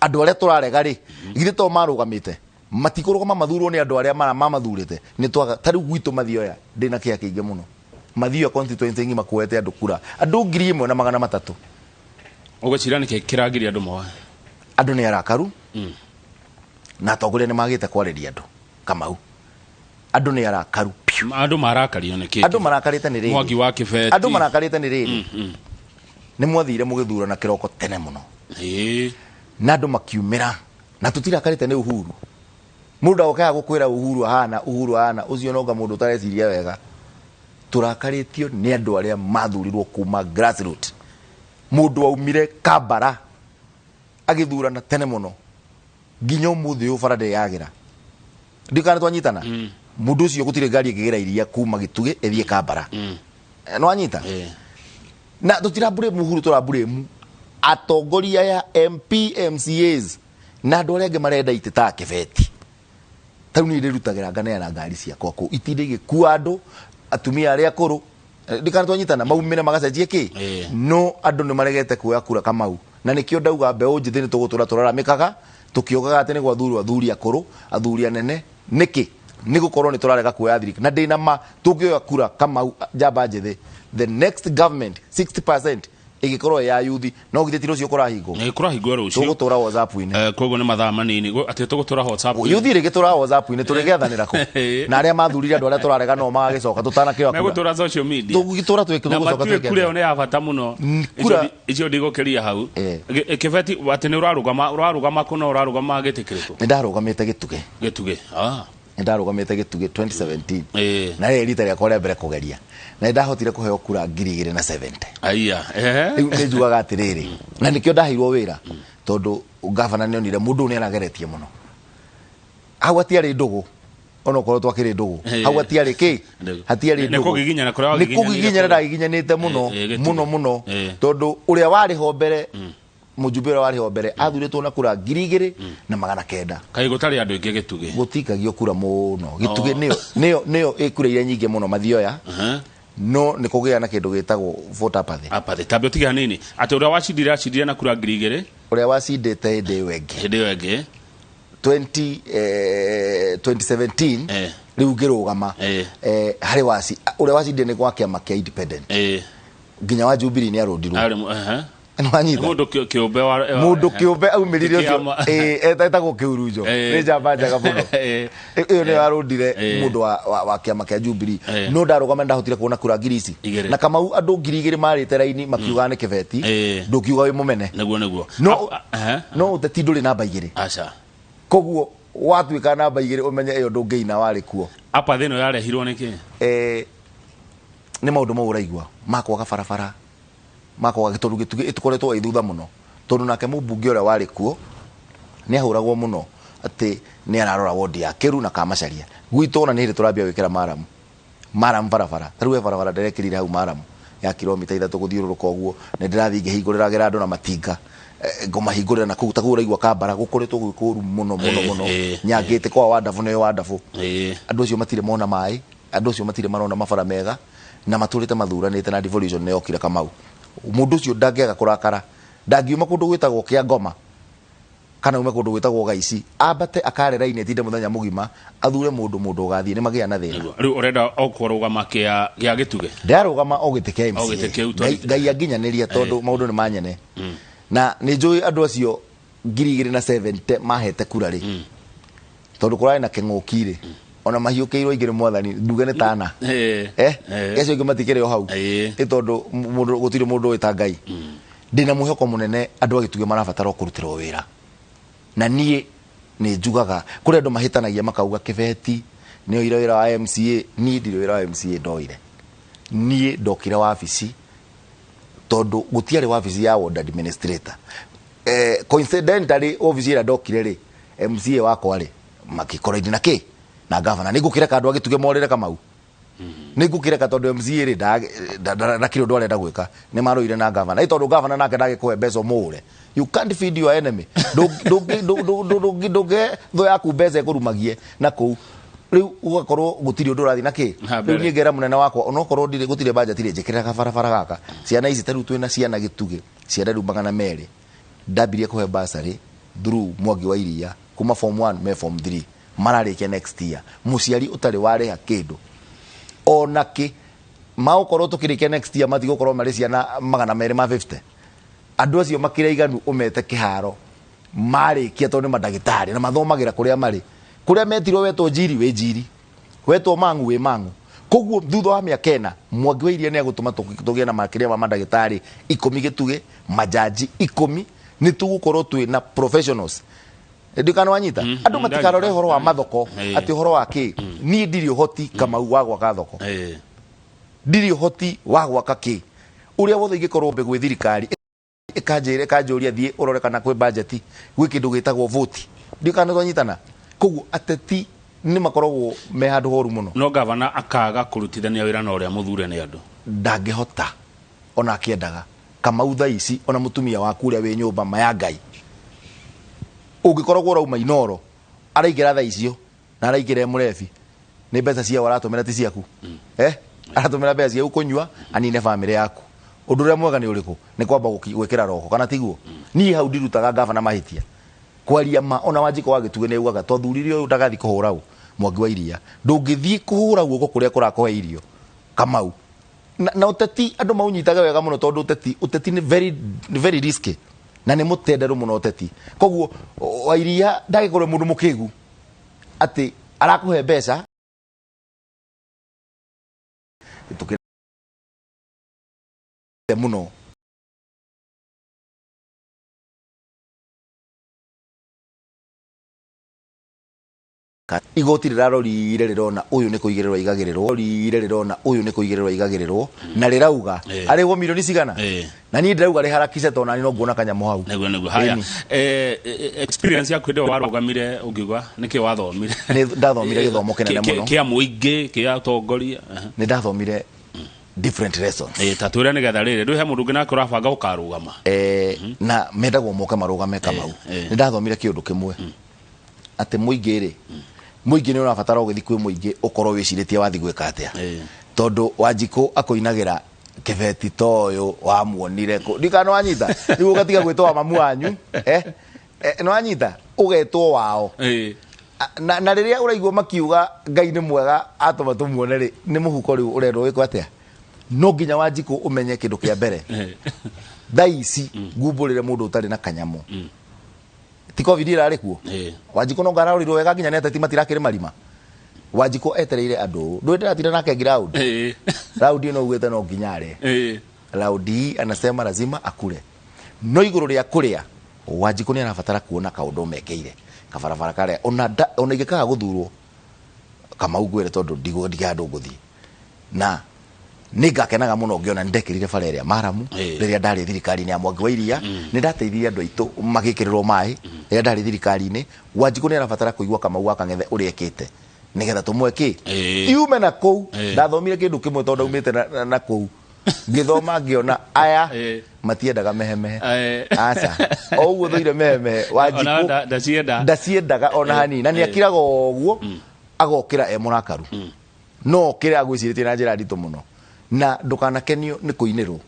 Andũ arĩa tũrarega rĩ, githĩ to marũgamĩte? Matikũrũgama mathurwo nĩ andũ arĩa mamathurĩte. Nĩ twaga, ta rĩu gwitũ Mathioya, ndĩna kĩeha kĩingĩ mũno. Mathioya constituency ng'ima kuoete andũ kura. Andũ ngiri ĩmwe na magana matatũ. Ũgwĩciria nĩkĩ kĩragiria andũ moe? Andũ nĩ arakaru. Na atongoria nĩ magĩte kwarĩria andũ. Kamau. Andũ nĩ arakaru piũ. Andũ marakario nĩ kĩ? Andũ marakarĩte nĩ rĩrĩ. Mwangi wa Kĩbeti. Andũ marakarĩte nĩ rĩrĩ. Nĩ mwathire mũgĩthurana kĩroko tene mũno. Na andũ makiumĩra. Na tũtirakarĩte nĩ Uhuru. Mũndũ agokaga gũkwĩra Uhuru ahana, Uhuru ahana, ũcio nonga mũndũ ũtareciria wega. Tũrakarĩtio nĩ andũ arĩa mathurirwo kuma grassroots. Mũndũ aumire Kambara agĩthurana tene mũno. Nginya ũmũthĩ ũyũ bara ndĩyagĩra. Ndiũĩ kana twanyitana? Mũndũ ũcio gũtirĩ ngari ĩngĩgĩra iria kuma Gĩtugĩ ĩthiĩ Kambara. Nĩwanyita? Na tũtirambũrĩmu Uhuru, tũrambũrĩmu atongoria aya MP, MCAs na andũ arĩa angĩ marenda itĩ ta Kĩbeti. Ta rĩu niĩ ndĩrutagĩra nganeana ngari ciakwa kũu, itinde igĩkua andũ, atumia arĩa akũrũ. Ndikana twanyitana, maumĩre magacenjie kĩ? No andũ nĩ maregete kuoya kura Kamau. Na nĩkĩo ndauga mbeũ njĩthĩ nĩ tũgũtũra tũraramĩkaga, tũkĩugaga atĩ nĩ gwathurwo athuri akũrũ, athuri anene. Nĩkĩ? Nĩ gũkorwo nĩ tũrarega kuoya thirikari. Na ndĩna ma tũngĩoya kura Kamau njamba njĩthĩ, the next government 60% ĩgĩkorwo ĩ ya yuthi. No githĩ ti rũciũ kũrahingwo? Kũrahingwo rũciũ. Tũgũtũra WhatsApp-inĩ. Koguo nĩ mathaa manini. Atĩ tũgũtũra WhatsApp-inĩ. Yuthi rĩgĩtũra WhatsApp-inĩ, tũrĩgĩathanĩra kũ? Na arĩa mathurire andũ arĩa tũrarega no magagĩcoka tũtanakĩoya kura. Megũtũra social media. Tũgũgĩtũra twĩ Na tũgũcoka matue twĩke kura atĩa? ĩyo nĩ ya bata mũno. Kura Icio ndigũkĩria hau. Kĩbeti, atĩ nĩ ũrarũgama, ũrarũgama kũ na ũrarũgama gĩtĩ kĩrĩkũ? Nĩ ndarũgamĩte Gĩtugĩ. Gĩtugĩ. Nĩ ndarũgamĩte Gĩtugĩ 2017. Na rĩrĩ rita rĩakwa rĩa mbere kũgeria. Na nĩ ndahotire kũheo kura ngiri igĩrĩ na seventy. Aya. Rĩu nĩ njugaga atĩrĩrĩ, na nĩkĩo ndaheirwo wĩra, tondũ gavana nĩ onire mũndũ ũyũ nĩ arageretie mũno. Hau hatiarĩ ndũgũ, onokorwo twakĩrĩ ndũgũ. Hau hatiarĩ kĩ? Ndũgũ. Hatiarĩ Nĩ ndũgũ. kũgiginyana kũrĩa Nĩ wagiginyanire kũgiginyana kũrĩa. ndagiginyanĩte mũno, mũno, mũno. Tondũ ũrĩa warĩ ho mbere, mũjumbe ũrĩa warĩ ho mbere, athurĩtwo na kura ngiri igĩrĩ na magana kenda. Kaĩ gũtarĩ andũ aingĩ Gĩtugĩ? Gũtikagio kura mũno. Gĩtugĩ nĩyo ĩ kura iria nyingĩ mũno Mathioya. No nĩ kũgĩa na kĩndũ gĩtagwo vote apathy. Apathy. Tambe ũtige hanini. Atĩ ũrĩa wacindire acindire na kura ngiri igĩrĩ? Ũrĩa wacindĩte hĩndĩ ĩyo ĩngĩ. Hĩndĩ ĩyo ĩngĩ. 2017, rĩu ngĩrũgama, harĩ waci, ũrĩa wacindire nĩ gwa kĩama kĩa independent. Nginya wa Jubilee nĩ arũndirwo. Arĩ mu-. Nĩ wanyita? Mũndũ kĩũmbe wa, Mũndũ kĩũmbe aumĩrire ũcio, Kĩama. etagwo Kĩhurunjo. Nĩ njamba njega mũno. Ĩyo nĩyo arũndire mũndũ wa kĩama kĩa Jubilee. No ndarũgama ndahotire kuona kura ngiri ici. Igĩrĩ. Na Kamau andũ ngiri igĩrĩ marĩte raini makiuga nĩ Kĩbeti. Ndũkiuga wĩ mũmene. Nĩguo, nĩguo. No, no ũteti ndũrĩ namba igĩrĩ. Aca. Koguo watuĩka namba igĩrĩ ũmenye ĩyo ndũngĩina warĩ kuo. Apa thĩna yarehirwo nĩkĩ? Nĩ maũndũ mau ũraigua ma kwaga barabara, ma kwaga tondũ Gĩtugĩ ĩtũkoretwo ĩ thutha mũno. Tondũ nake mũmbunge ũrĩa warĩ kuo nĩ ahũragwo mũno atĩ nĩ ararora wondi ya Kĩru na Kamacharia. Gwitũ ona nĩ hĩndĩ tũrambia gwĩkĩra maramu. Maramu barabara. Ta rĩu he barabara ndĩrekĩrire hau maramu ya kilomita 3 gũthiũrũrũka ũguo. Nĩ ndĩrathiĩ ngĩhingũrĩragĩra andũ na matinga. Ngũmahingũrĩra na kũu ta kũu ũraigua Kambara gũkoretwo gwĩ kũru mũno mũno mũno. Nyangĩte kwa Wandabũ nĩyo Wandabũ. Andũ acio matirĩ mona maĩ, andũ acio matirĩ marona mabara mega na matũrĩte mathuranĩte na devolution nĩ yokire Kamau. Mũndũ ũcio ndangĩaga kũrakara. Ndangiuma kũndũ gwĩtagwo Kĩangoma kana ume kũndũ gwĩtagwo Gaici ambate akare raini atinde mũthenya mũgima athure mũndũ mũndũ ũgathiĩ nĩ magĩa na thĩna. Rĩu ũrenda o kũrũgama kĩa gĩa gĩtugĩ? Ndĩrarũgama o gĩtĩ kĩa O gĩtĩ MCA. kĩu Ngai Ngai anginyanĩria tondũ maũndũ nĩ manyene. Na nĩ njũĩ andũ acio 2070 mahete kura rĩ. Tondũ kũrarĩ na kĩng'ũki rĩ. Ona mahiũkĩirwo aingĩ nĩ mwathani nduge nĩ tana. Acio angĩ matikĩrĩ o hau. Nĩ tondũ mũndũ gũtirĩ mũndũ ũĩ ta Ngai. Ndĩna mwĩhoko mũnene andũ a gĩtugĩ marabatara o kũrutĩrwo wĩra. Na niĩ nĩ njugaga kũrĩ andũ mahĩtanagia makauga kĩbeti nĩ oire wĩra wa MCA. Niĩ ndirĩ wĩra wa MCA ndoire. Niĩ ndokire wabici tondũ gũtiarĩ wabici ya ward administrator. Coincidentally wabici ĩrĩa ndokire rĩ, MCA wakwa rĩ makĩkora indi na kĩ na gavana. Nĩ ngũkĩreka andũ a gĩtugĩ morĩre Kamau? Nĩ ngũkĩreka tondũ MCA rĩ ndakĩrĩ ũndũ arenda gwĩka. Nĩ marũire na gavana. Ĩ tondũ gavana nake ndagĩkũhe mbeca ũmũũre. You can't feed your enemy. Ndũngĩhe thũ yaku mbeca ĩkũrumagie na kũu. Rĩu ũgakorwo gũtirĩ ũndũ ũrathiĩ na kĩ. Ha, Rĩu mbere. niĩ ngera mũnene wakwa onokorwo ndirĩ gũtirĩ budget rĩ, njĩkĩrĩra kabarabara gaka. Ciana ici ta rĩu twĩna ciana gĩtugĩ ciana rĩu 200. Ndambirie kũhe bursary through Mwangi wa Iria kuma form 1 me form 3 mararĩkia next year. Mũciari ũtarĩ warĩha kĩndũ ona kĩ magũkorwo tũkĩrĩkia next year matigũkorwo marĩ ciana 250. Andũ acio makĩrĩ aiganu ũmete kĩharo marĩkia tondũ nĩ mandagĩtarĩ na mathomagĩra kũrĩa marĩ. Kũrĩa metirwo wetwo njiri wĩ njiri, wetwo mang'u wĩ mang'u. Koguo thutha wa mĩaka 4 Mwangi wa Iria nĩ agũtũma tũgĩe na makĩria ma mandagĩtarĩ 10 gĩtugĩ, majaji 10, nĩ tũgũkorwo twĩ na professionals. Ndĩ kana wanyita? Andũ matikarore ũhoro wa mathoko, atĩ ũhoro wa kĩ. Niĩ ndirĩ ũhoti Kamau wa gwaka thoko. Ndirĩ ũhoti wa gwaka kĩ. Ũrĩa wothe ingĩkorwo gwĩ thirikari ĩkanjĩra ĩkanjũria thiĩ ũrore kana kwĩ budget gwĩ kĩndũ gĩtagwo vote. Ndĩ kana twanyitana. Koguo ateti nĩ makoragwo me handũ horu mũno. No gavana akaga kũrutithania wĩra na ũrĩa mũthure nĩ andũ. Ndangĩhota ona akĩendaga. Kamau thaa ici ona mũtumia waku ũrĩa wĩ nyũmba ma ya Ngai. Ũngĩkoragwo ũrauma Inooro araingĩra thaa icio na araingĩra e mũrebi nĩ mbeca ciao aratũmĩra ti ciaku. Aratũmĩra mbeca ciaku kũnyua anine bamĩrĩ yaku. Ũndũ ũrĩa mwega nĩ ũrĩkũ? Nĩ kwamba gwĩkĩra roho kana tiguo? Niĩ hau ndirutaga gavana mahĩtia. Kwaria ma ona Wanjikũ wa Gĩtugĩ nĩ augaga twathurire ũyũ ndagathi kũhũra ũ Mwangi wa Iria. Ndũngĩthiĩ kũhũra guoko kũrĩa kũrakũhe irio Kamau. Na ũteti andũ maũnyitaga wega mũno tondũ ũteti nĩ very, very risky na nĩ mũtenderũ mũno ũteti. Koguo wa Iria ndagĩkorwo mũndũ mũkĩgu atĩ arakũhe mbeca tũkĩte mũno. Igoti rĩrarorire rĩrona ũyũ nĩ kũigĩrĩrwo aigagĩrĩrwo, rorire rĩrona ũyũ nĩ kũigĩrĩrwo aigagĩrĩrwo, na rĩrauga arĩhwo milioni cigana. Na niĩ ndĩrauga rĩharakishe tondũ nani no nguona kanyamũ hau. Nĩguo, nĩguo. Haya. Experience yaku hĩndĩ ĩyo warũgamire ũngiuga nĩkĩ wathomire? Nĩ ndathomire gĩthomo kĩnene mũno. Kĩa mũingĩ, kĩa ũtongoria. Nĩ ndathomire different lessons. Ta twĩre nĩgetha rĩrĩ, rĩu he mũndũ ũngĩ nake ũrabanga ũkarũgama. Na mendagwo moke marũgame Kamau. Nĩ ndathomire kĩũndũ kĩmwe. Atĩ mũingĩ rĩ, mũingĩ nĩ ũrabatara ũgĩthiĩ kwĩ mũingĩ ũkorwo wĩcirĩtie wathiĩ gwĩka atĩa. Tondũ Wanjikũ akũinagĩra kĩbeti ta ũyũ wamuonire kũ. Ndiũĩ kana nĩ wanyita? Rĩu ũgatiga gwĩtwo wa mamu wanyu. Nĩ wanyita? Ũgetwo wao. Na rĩrĩa ũraigua makiuga Ngai nĩ mwega atũma tũmuone rĩ, nĩ mũhuko rĩu ũrendwo wĩkwo atĩa? No nginya Wanjikũ ũmenye kĩndũ kĩa mbere. Thaa ici ngumbũrĩre mũndũ ũtarĩ na kanyamũ. Ti COVID ĩrarĩ kuo? Wanjikũ no ngararorirwo wega nginya nĩ ateti matirakĩrĩ marima. Wanjikũ etereire andũ. Ndũĩ ndĩratinda nake ground. Round ĩno augĩte no nginya arĩe. Round hii anasema lazima akure. No igũrũ rĩa kũrĩa, Wanjikũ nĩ arabatara kuona kaũndũ mekĩire. Kabarabara karĩa ona ingĩkaga gũthurwo Kamau ngwĩre tondũ ndigũ handũ ngũthiĩ. Na Nĩ ngakenaga mũno ngĩona nĩ ndekĩrire bara ĩrĩa maramu rĩrĩa ndarĩ thirikari-inĩ ya Mwangi wa Iria. Nĩ ndateithirie andũ aitũ magĩkĩrĩrwo maĩ rĩrĩa ndarĩ thirikari-inĩ. Wanjikũ nĩ arabatara kũigua Kamau wa Kang'ethe ũrĩa ekĩte nĩgetha tũmwe kĩ yume na kũu. Ndathomire kĩndũ kĩmwe tondũ ndaumĩte na kũu, ngĩthoma ngĩona aya matiendaga mehemehe. Aca, o ũguo thũire mehemehe. Ona Wanjikũ ndacienda. Ndaciendaga ona hanini, na nĩ akiraga o ũguo agokĩra e mũrakaru, no okĩre agwĩcirĩtie na njĩra nditũ mũno. Na ndũkanakenio nĩ kũinĩrwo.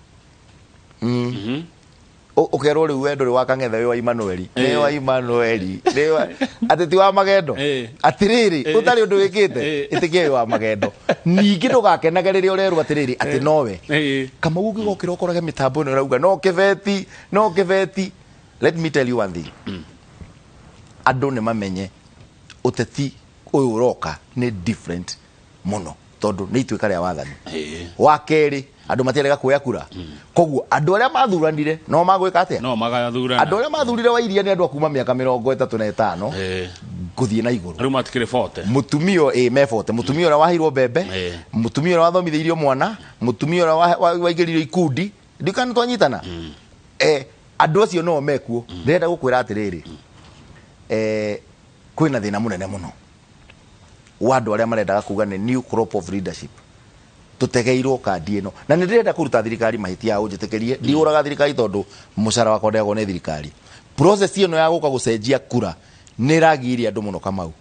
Ũkerwo rĩu we ndũrĩ wa Kang'ethe, wĩ wa Imanueli, nĩ wa Imanueli, nĩ wa atĩ ti wa magendo. Atĩrĩrĩ, ũtarĩ ũndũ wĩkĩte, ĩtĩkia wĩ wa magendo. Ningĩ ndũgakenage rĩrĩa ũrerwo atĩrĩrĩ atĩ nowe. Kamau, ũngĩgokĩra ũkorage mĩtambo ĩno ĩrauga no kĩbeti, no kĩbeti. Let me tell you one thing, andũ nĩ mamenye ũteti ũyũ ũroka nĩ different mũno, tondũ nĩ ituĩka rĩa wathani. Wa kerĩ, andũ matiarega kuoya kura, koguo andũ arĩa mathuranire no magwĩka atĩa? No magathurana. Andũ arĩa mathurire wa Iria nĩ andũ a kuma mĩaka 35 gũthiĩ na igũrũ. Rĩu matikĩrĩ 40. Mũtumia ĩ me 40, mũtumia ũrĩa waheirwo mbembe, mũtumia ũrĩa wathomithĩirio mwana, mũtumia ũrĩa waingĩririo ikundi ndikana twanyitana, andũ acio no mekuo. Ndĩrenda gũkwĩra atĩrĩrĩ, kwĩna thĩna mũnene mũno wa andũ arĩa marendaga kuga nĩ new crop of leadership. Tũtegeirwo kandi ĩno, na nĩ ndĩrenda kũruta thirikari mahĩtia. Ũnjĩtĩkĩrie, ndiũraga thirikari tondũ mũcara wakwa ndĩagwo nĩ thirikari. Process ĩno ya gũka gũcenjia kura nĩ ĩragiria andũ mũno, Kamau,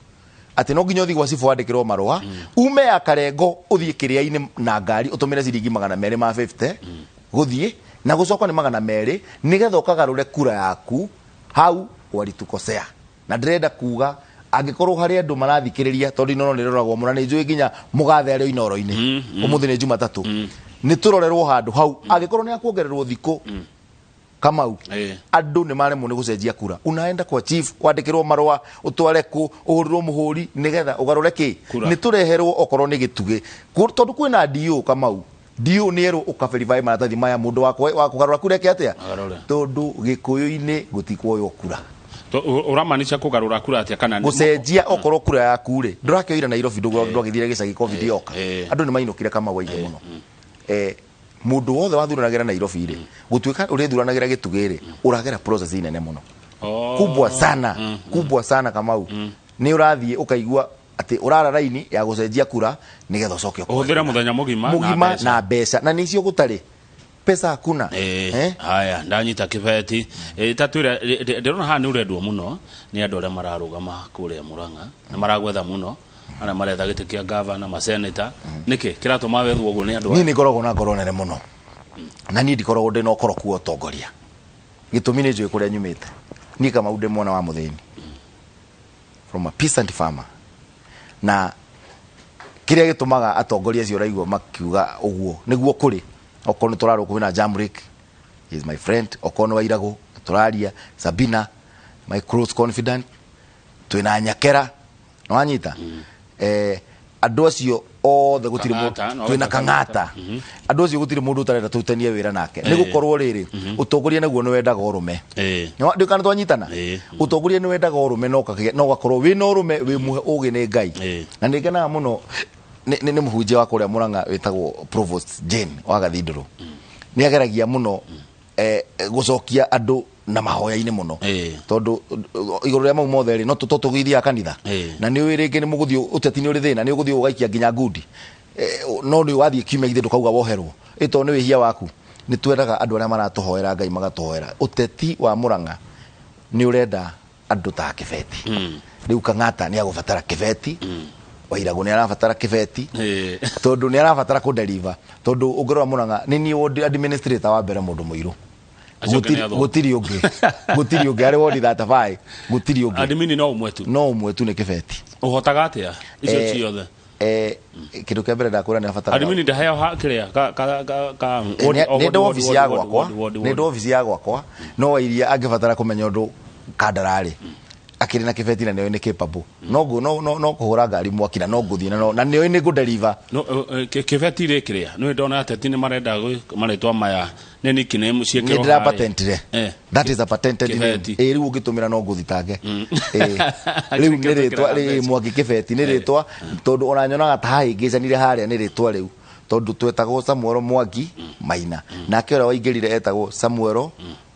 atĩ no nginya ũthiĩ gwa cibũ wandĩkĩrwo marũa, ume ya Karengo ũthiĩ kĩrĩa-inĩ na ngari, ũtũmĩre ciringi 250 gũthiĩ na gũcoka nĩ 200, nĩgetha ũkagarũre kura yaku. Hau walitukosea, na ndĩrenda kuga angĩkorwo harĩ andũ marathikĩrĩria, tondũ Inooro nĩ roragwo mũno, na nĩ njũĩ nginya mũgathe arĩ o Inooro-inĩ. Ũmũthĩ nĩ Jumatatũ, nĩ tũrorerwo handũ hau angĩkorwo nĩ akuongererwo thikũ, Kamau. Andũ nĩ maremwo nĩ gũcenjia kura. Unaenda kwa chief wandĩkĩrwo marũa, ũtware kũ, ũhũrĩrwo mũhũri nĩgetha ũgarũre kĩ. Kura. Nĩ tũreherwo okorwo nĩ gĩtugĩ. Tondũ kwĩna DO, Kamau, DO nĩ erwo ũkaverify maratathi maya, mũndũ wa kũgarũra kura eke atĩa? Agarũre. Tondũ gĩkũyũ-inĩ gũtikuoywo kura. Ũramaanisha kũgarũra kura atĩa kana Gũcenjia, okorwo kura yaku rĩ ndũrakĩoire Nairobi, ndwagĩthire gĩcagi covid yoka. Andũ nĩ mainũkire, Kamau, aingĩ mũno. Mũndũ wothe wathuranagĩra Nairobi rĩ, gũtuĩka ũrĩthuranagĩra gĩtugĩ rĩ, ũragera process nene mũno. Kubwa sana, kubwa sana, Kamau. Nĩ ũrathiĩ ũkaigua atĩ ũrara raini ya gũcenjia kura nĩgetha ũcoke ũkoe ũhũthĩre mũthenya mũgima na mũgima mbeca. Na mbeca na nĩcio gũtarĩ pesa hakuna. Eh? Haya, ndanyita kĩbeti. Ta twĩre, ndĩrona haha nĩ ũrendwo mũno nĩ andũ arĩa mararũgama kũrĩa Mũrang'a, nĩ maragwetha mũno arĩa maretha gĩtĩ kĩa gavana, maseneta. Nĩkĩ kĩratũma wethwo ũguo nĩ andũ Niĩ aya? Nĩ ngoragwo na ngoro nene mũno, na niĩ ndikoragwo ndĩ na ũkoroku wa ũtongoria. Gĩtũmi nĩ njũĩ kũrĩa nyumĩte. Niĩ, Kamau, ndĩ mwana wa mũthĩni, from a peasant farmer, na kĩrĩa gĩtũmaga atongoria acio ũraigua makiuga ũguo nĩguo kũrĩ, okorwo nĩ tũrarwo kwĩna Jamrick, he is my friend, okorwo nĩ Wairagũ tũraria, Sabina, my close confidant, twĩna Nyakera, nĩwanyita, andũ acio othe gũtirĩ Kang'ata, no twĩna wĩta Kang'ata. Andũ acio gũtirĩ mũndũ ũtarenda tũrutanie wĩra nake, nĩ gũkorwo rĩrĩ, ũtongoria naguo nĩ wendaga ũrũme. Ndũkana twanyitana. Ũtongoria nĩ wendaga ũrũme, no ũgakorwo wĩna ũrũme, wĩ mũhe ũgĩ nĩ Ngai. Na nĩ ngenaga mũno nĩ mũhunjia wa kũrĩa Mũrang'a wĩtagwo Provost Jane wa Gathindũrũ. Nĩ ageragia mũno gũcokia andũ na mahoya-inĩ mũno, tondũ igũrũ rĩa mau mothe rĩ, no tũgĩthiaga kanitha. Na nĩ ũĩ rĩngĩ nĩ mũgũthiĩ ũteti nĩ ũrĩ thĩna, nĩ ũgũthiĩ ũgaikia nginya ngundi. No nĩ wathiĩ kiumia githĩ ndũkauga woherwo ĩ tondũ nĩ wĩhia waku. Nĩ twendaga andũ arĩa maratũhoera Ngai magatũhoera. Ũteti wa Mũrang'a nĩ ũrenda andũ ta kĩbeti. Rĩu Kang'ata nĩ agũbatara kĩbeti, Wairagũ nĩ arabatara kĩbeti, tondũ nĩ arabatara kũdeliver. Tondũ ũngĩrora Mũrang'a, nĩ niĩ ward administrator wa mbere mũndũ mũirũ. Acio angĩ nĩ athũngũ. Gũtirĩ ũngĩ, gũtirĩ ũngĩ arĩ ward 35, gũtirĩ ũngĩ. Admin no ũmwe tu. No ũmwe tu, nĩ kĩbeti. Ũhotaga atĩa icio ciothe? Kĩndũ kĩa mbere ndakwĩra nĩ abataraga Admin ndaheo ha kĩrĩa ka ka ka ka Nĩ ndĩ obici ya gwakwa, nĩ ndĩ obici ya gwakwa, no Wairia angĩbatara kũmenya ũndũ kandararĩ akĩrĩ na kĩbeti na nĩoĩ nĩ capable, no no kũhũra ngari mwaki na no ngũthiĩ na nĩoĩ nĩ ngũdeliver. No kĩbeti rĩ, kĩrĩa nĩ ndona ateti nĩ marenda marĩtwa maya nĩ nickname Nĩ ciĩkĩrwo ndĩra harĩa. patentire. That is a patented name. Kĩbeti. Ĩ rĩu ũngĩtũmĩra no ngũthitange. Ĩ, rĩu nĩ Kĩo rĩtwa tũkĩraga rĩ mbeca. Mwangi Kĩbeti nĩ rĩtwa, tondũ ona nyonaga ta hahĩngĩcanire harĩa nĩ rĩtwa rĩu. Tondu twetagwo Samuel Mwangi Maina, nake ũrĩa waingĩrire etagwo Samuel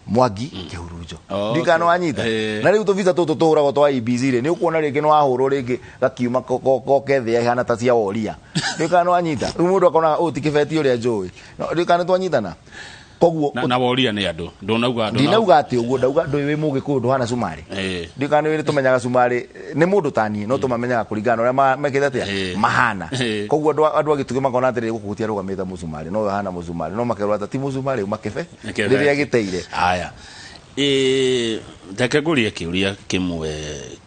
Mwangi Kĩhurunjo. Ndikana wanyita. Na rĩu tũbica tũtũ tũhũragwo twa IBC rĩ, nĩ ũkuona rĩngĩ nĩ wahũrwo rĩngĩ gakiuma goke thĩ ihana ta cia woria. Ndikana wanyita. Rĩu mũndũ akonaga ũyũ ti kĩbeti ũrĩa njũĩ. Ndikana twanyitana. Koguo na woria nĩ andũ ndũnauga andũ. Ndinauga atĩ ũguo, ndauga ndũĩ wĩ mũgĩkũyũ ndũhana cumarĩ. Ndikana nĩ tũmenyaga cumarĩ nĩ mũndũ taniĩ, no tũmamenyaga kũringana na ũrĩa mekĩte atĩa mahana. Koguo andũ a Gĩtugĩ makona atĩrĩrĩ, gũkũ gũtiarũgamĩte mũcumarĩ, no ũyũ ahana mũcumarĩ, no makerwo atĩ ti mũcumarĩ, makĩbe rĩrĩa gĩteire. Haya, reke ngũrie kĩũria kĩmwe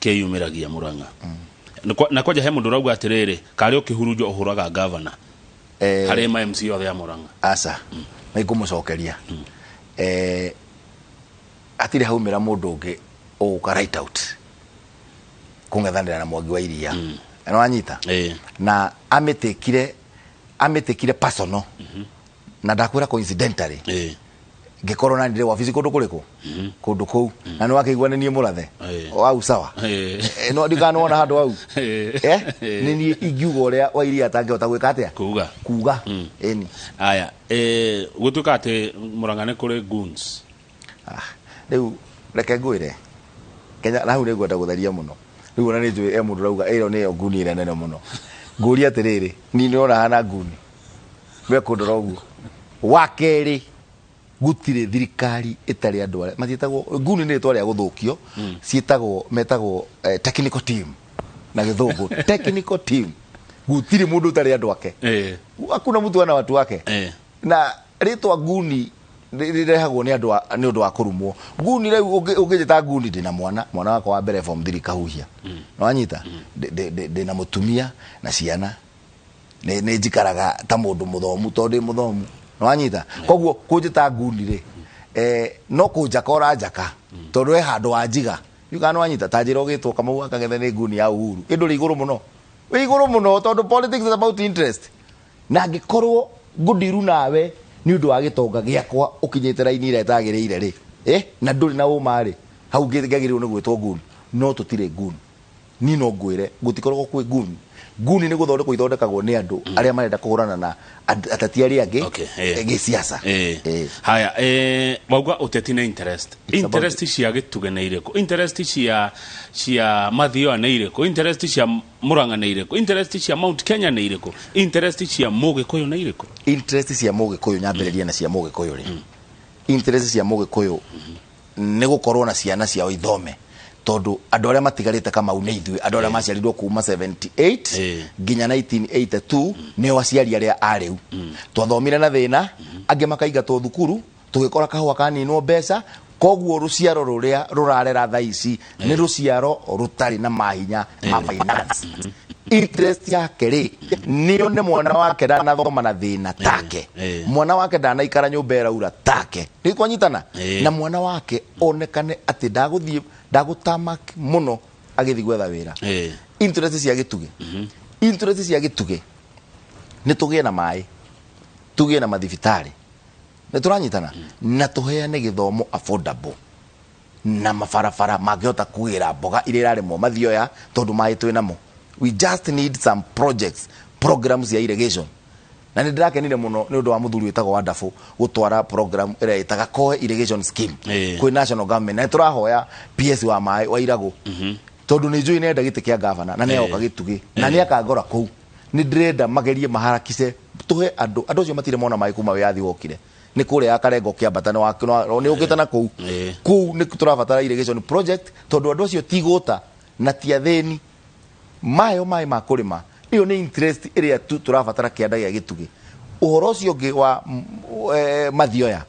kĩyumĩragia Murang'a. Na kwanja he mũndũ ũrauga atĩrĩrĩ, karĩ o kĩhurunjo ũhũraga gavana harĩ ma MC othe a Murang'a. Aca, nĩ ngũmũcokeria. Hatirĩ haumĩra mũndũ ũngĩ ũgũka right out kũng'ethanĩra na Mwangi wa Iria. Nĩ wanyita? Na amĩtĩkire personal. Na ndakwĩra coincidentally ngĩkorwo na ndĩ wabici kũndũ kũrĩkũ kũndũ kũu, na nĩ wakĩigua nĩ niĩ mũrathe wau sawa. No ndikana wona handũ hau nĩ niĩ ingiuga ũrĩa wa Iria atangĩhota gwĩka atĩa, kuga kuga ĩni. Aya, gũtuĩka atĩ Murang'a nĩ kũrĩ goons. Rĩu reke ngwĩre Kenya, na hau nĩ ngwenda gũtheria mũno. Rĩu ona nĩ njũĩ e mũndũ ũrauga ĩyo nĩyo nguni ĩrĩa nene mũno. Ngũria atĩrĩrĩ, niĩ nĩrona hana nguni we kũndora ũguo. Wa kerĩ, gũtirĩ thirikari ĩtarĩ andũ arĩa matiĩtagwo nguni, nĩ rĩtwa rĩa gũthũkio, ciĩtagwo metagwo technical team na gĩthũngũ, technical team. Gũtirĩ mũndũ ũtarĩ andũ ake. Hakuna mtu ana watu wake. Na rĩtwa nguni rĩrehagwo nĩ andũ nĩ ũndũ wa kũrumwo. Nguni rĩu ũngĩnjĩta nguni, ndĩna mwana wakwa wa mbere form 3 kahuhia. Nĩwanyita? Ndĩna mũtumia na ciana, nĩ njikaraga ta mũndũ mũthomu tondũ ndĩ mũthomu. Nĩwanyita? Koguo kũnjĩta nguni rĩ, no kũnjaka ũranjaka tondũ he handũ wanjiga. Rĩu kana nĩwanyita? Ta njĩra ũgĩtwo Kamau wa Kang'ethe nĩ nguni ya Uhuru, ĩ ndũrĩ igũrũ mũno, wĩ igũrũ mũno, tondũ politics is about interest. Na angĩkorwo ngũndiru nawe nĩ ũndũ wa gĩtonga gĩakwa ũkinyĩte raini ĩrĩa ĩtagĩrĩire rĩ, na ndũrĩ na ũma rĩ, hau ngagĩrĩirwo nĩ gwĩtwo nguni. No tũtirĩ nguni. Niĩ no ngwĩre gũtikoragwo kwĩ nguni. Nguni nĩ gũthondekwo ithondekagwo nĩ andũ arĩa marenda kũhũrana na ateti arĩa angĩ gĩsiasa. Haya, wauga ũteti nĩ interest. Interest cia Gĩtugĩ nĩ irĩkũ? Interest cia Mathioya nĩ irĩkũ? Interest cia Murang'a nĩ irĩkũ? Interest cia Mount Kenya nĩ irĩkũ? Interest cia Mũgĩkũyũ nĩ irĩkũ? Interest cia Mũgĩkũyũ, nyambĩrĩrie na cia Mũgĩkũyũ rĩ, interest cia Mũgĩkũyũ nĩ gũkorwo na ciana ciao ithome, tondũ andũ arĩa matigarĩte Kamau nĩ ithuĩ andũ arĩa maciarirwo kuma 78 nginya 1982, nĩo aciari arĩa a rĩu. Twathomire na thĩna, angĩ makaingatwo thukuru, tũgĩkora kahũa kaninwo mbeca. Koguo rũciaro rũrĩa rũrarera thaa ici nĩ rũciaro rũtarĩ na mahinya ma finance. Interest yake rĩ, nĩo nĩ mwana wake ndanathoma na thĩna take, mwana wake ndanaikara nyũmba ĩraura take, nĩ twanyitana? Na mwana wake onekane atĩ ndagũthiĩ ndagũtama mũno agĩthiĩ gwetha wĩra. Interest cia Gĩtugĩ, interest cia Gĩtugĩ nĩ tũgĩe na maĩ, tũgĩe na mathibitarĩ, nĩ tũranyitana, na tũheane gĩthomo affordable, na mabarabara mangĩhota kugĩra mboga iria irarĩmwo Mathioya, tondũ maĩ twĩ namo. We just need some projects, programs ya irrigation. Na nĩ ndĩrakenire mũno nĩ ũndũ wa mũthuri wĩtagwo Wonderful gũtwara program ĩrĩa ĩtaga Koe Irrigation Scheme kwĩ national government. Na nĩ tũrahoya PS wa maĩ wa Iragũ, tondũ nĩ njũĩ nĩenda gĩtĩ kĩa gavana na nĩagoka Gĩtugĩ na nĩ akangora kũu. Nĩ ndĩrenda magerie maharakishe tũhe andũ acio matirĩ mona maĩ kuma wĩyathi wokire. Nĩ kũrĩa ya Karengo kĩambata nĩ ũkĩte na kũu. Kũu nĩ tũrabatara irrigation project, tondũ andũ acio ti gũta na ti athĩni, mayo maĩ ma kũrĩma. Ĩyo nĩ interest ĩrĩa tu tũrabatara kĩanda gĩa Gĩtugĩ. Ũhoro ũcio ũngĩ wa Mathioya,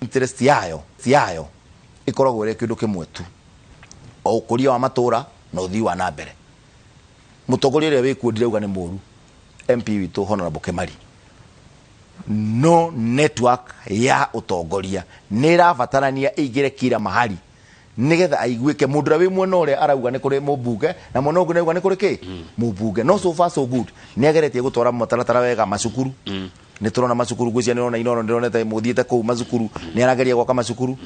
interest yayo ĩkoragwo ĩrĩ kĩndũ kĩmwe tu, o ũkũria wa matũra na ũthii wa na mbere. Mũtongoria ũrĩa wĩkuo ndirauga nĩ mũru, MP witũ Honorable Kemari, no network ya ũtongoria nĩ ĩrabatarania ĩingĩre kila mahali nigetha aiguĩke mũndũ ũrĩa wĩ mwena ũrĩa arauga nĩ kũrĩ mũmbunge, na mwena ũngĩ nĩauga nĩ kũrĩ kĩ mũmbunge. No so far so good, nĩ ageretie gũtwara mũtaratara wega macukuru. Nĩ tũrona macukuru, ngwĩciria nĩ ũrona Inooro, ndĩronete mũthiĩte kũu macukuru, nĩ arageria gwaka macukuru.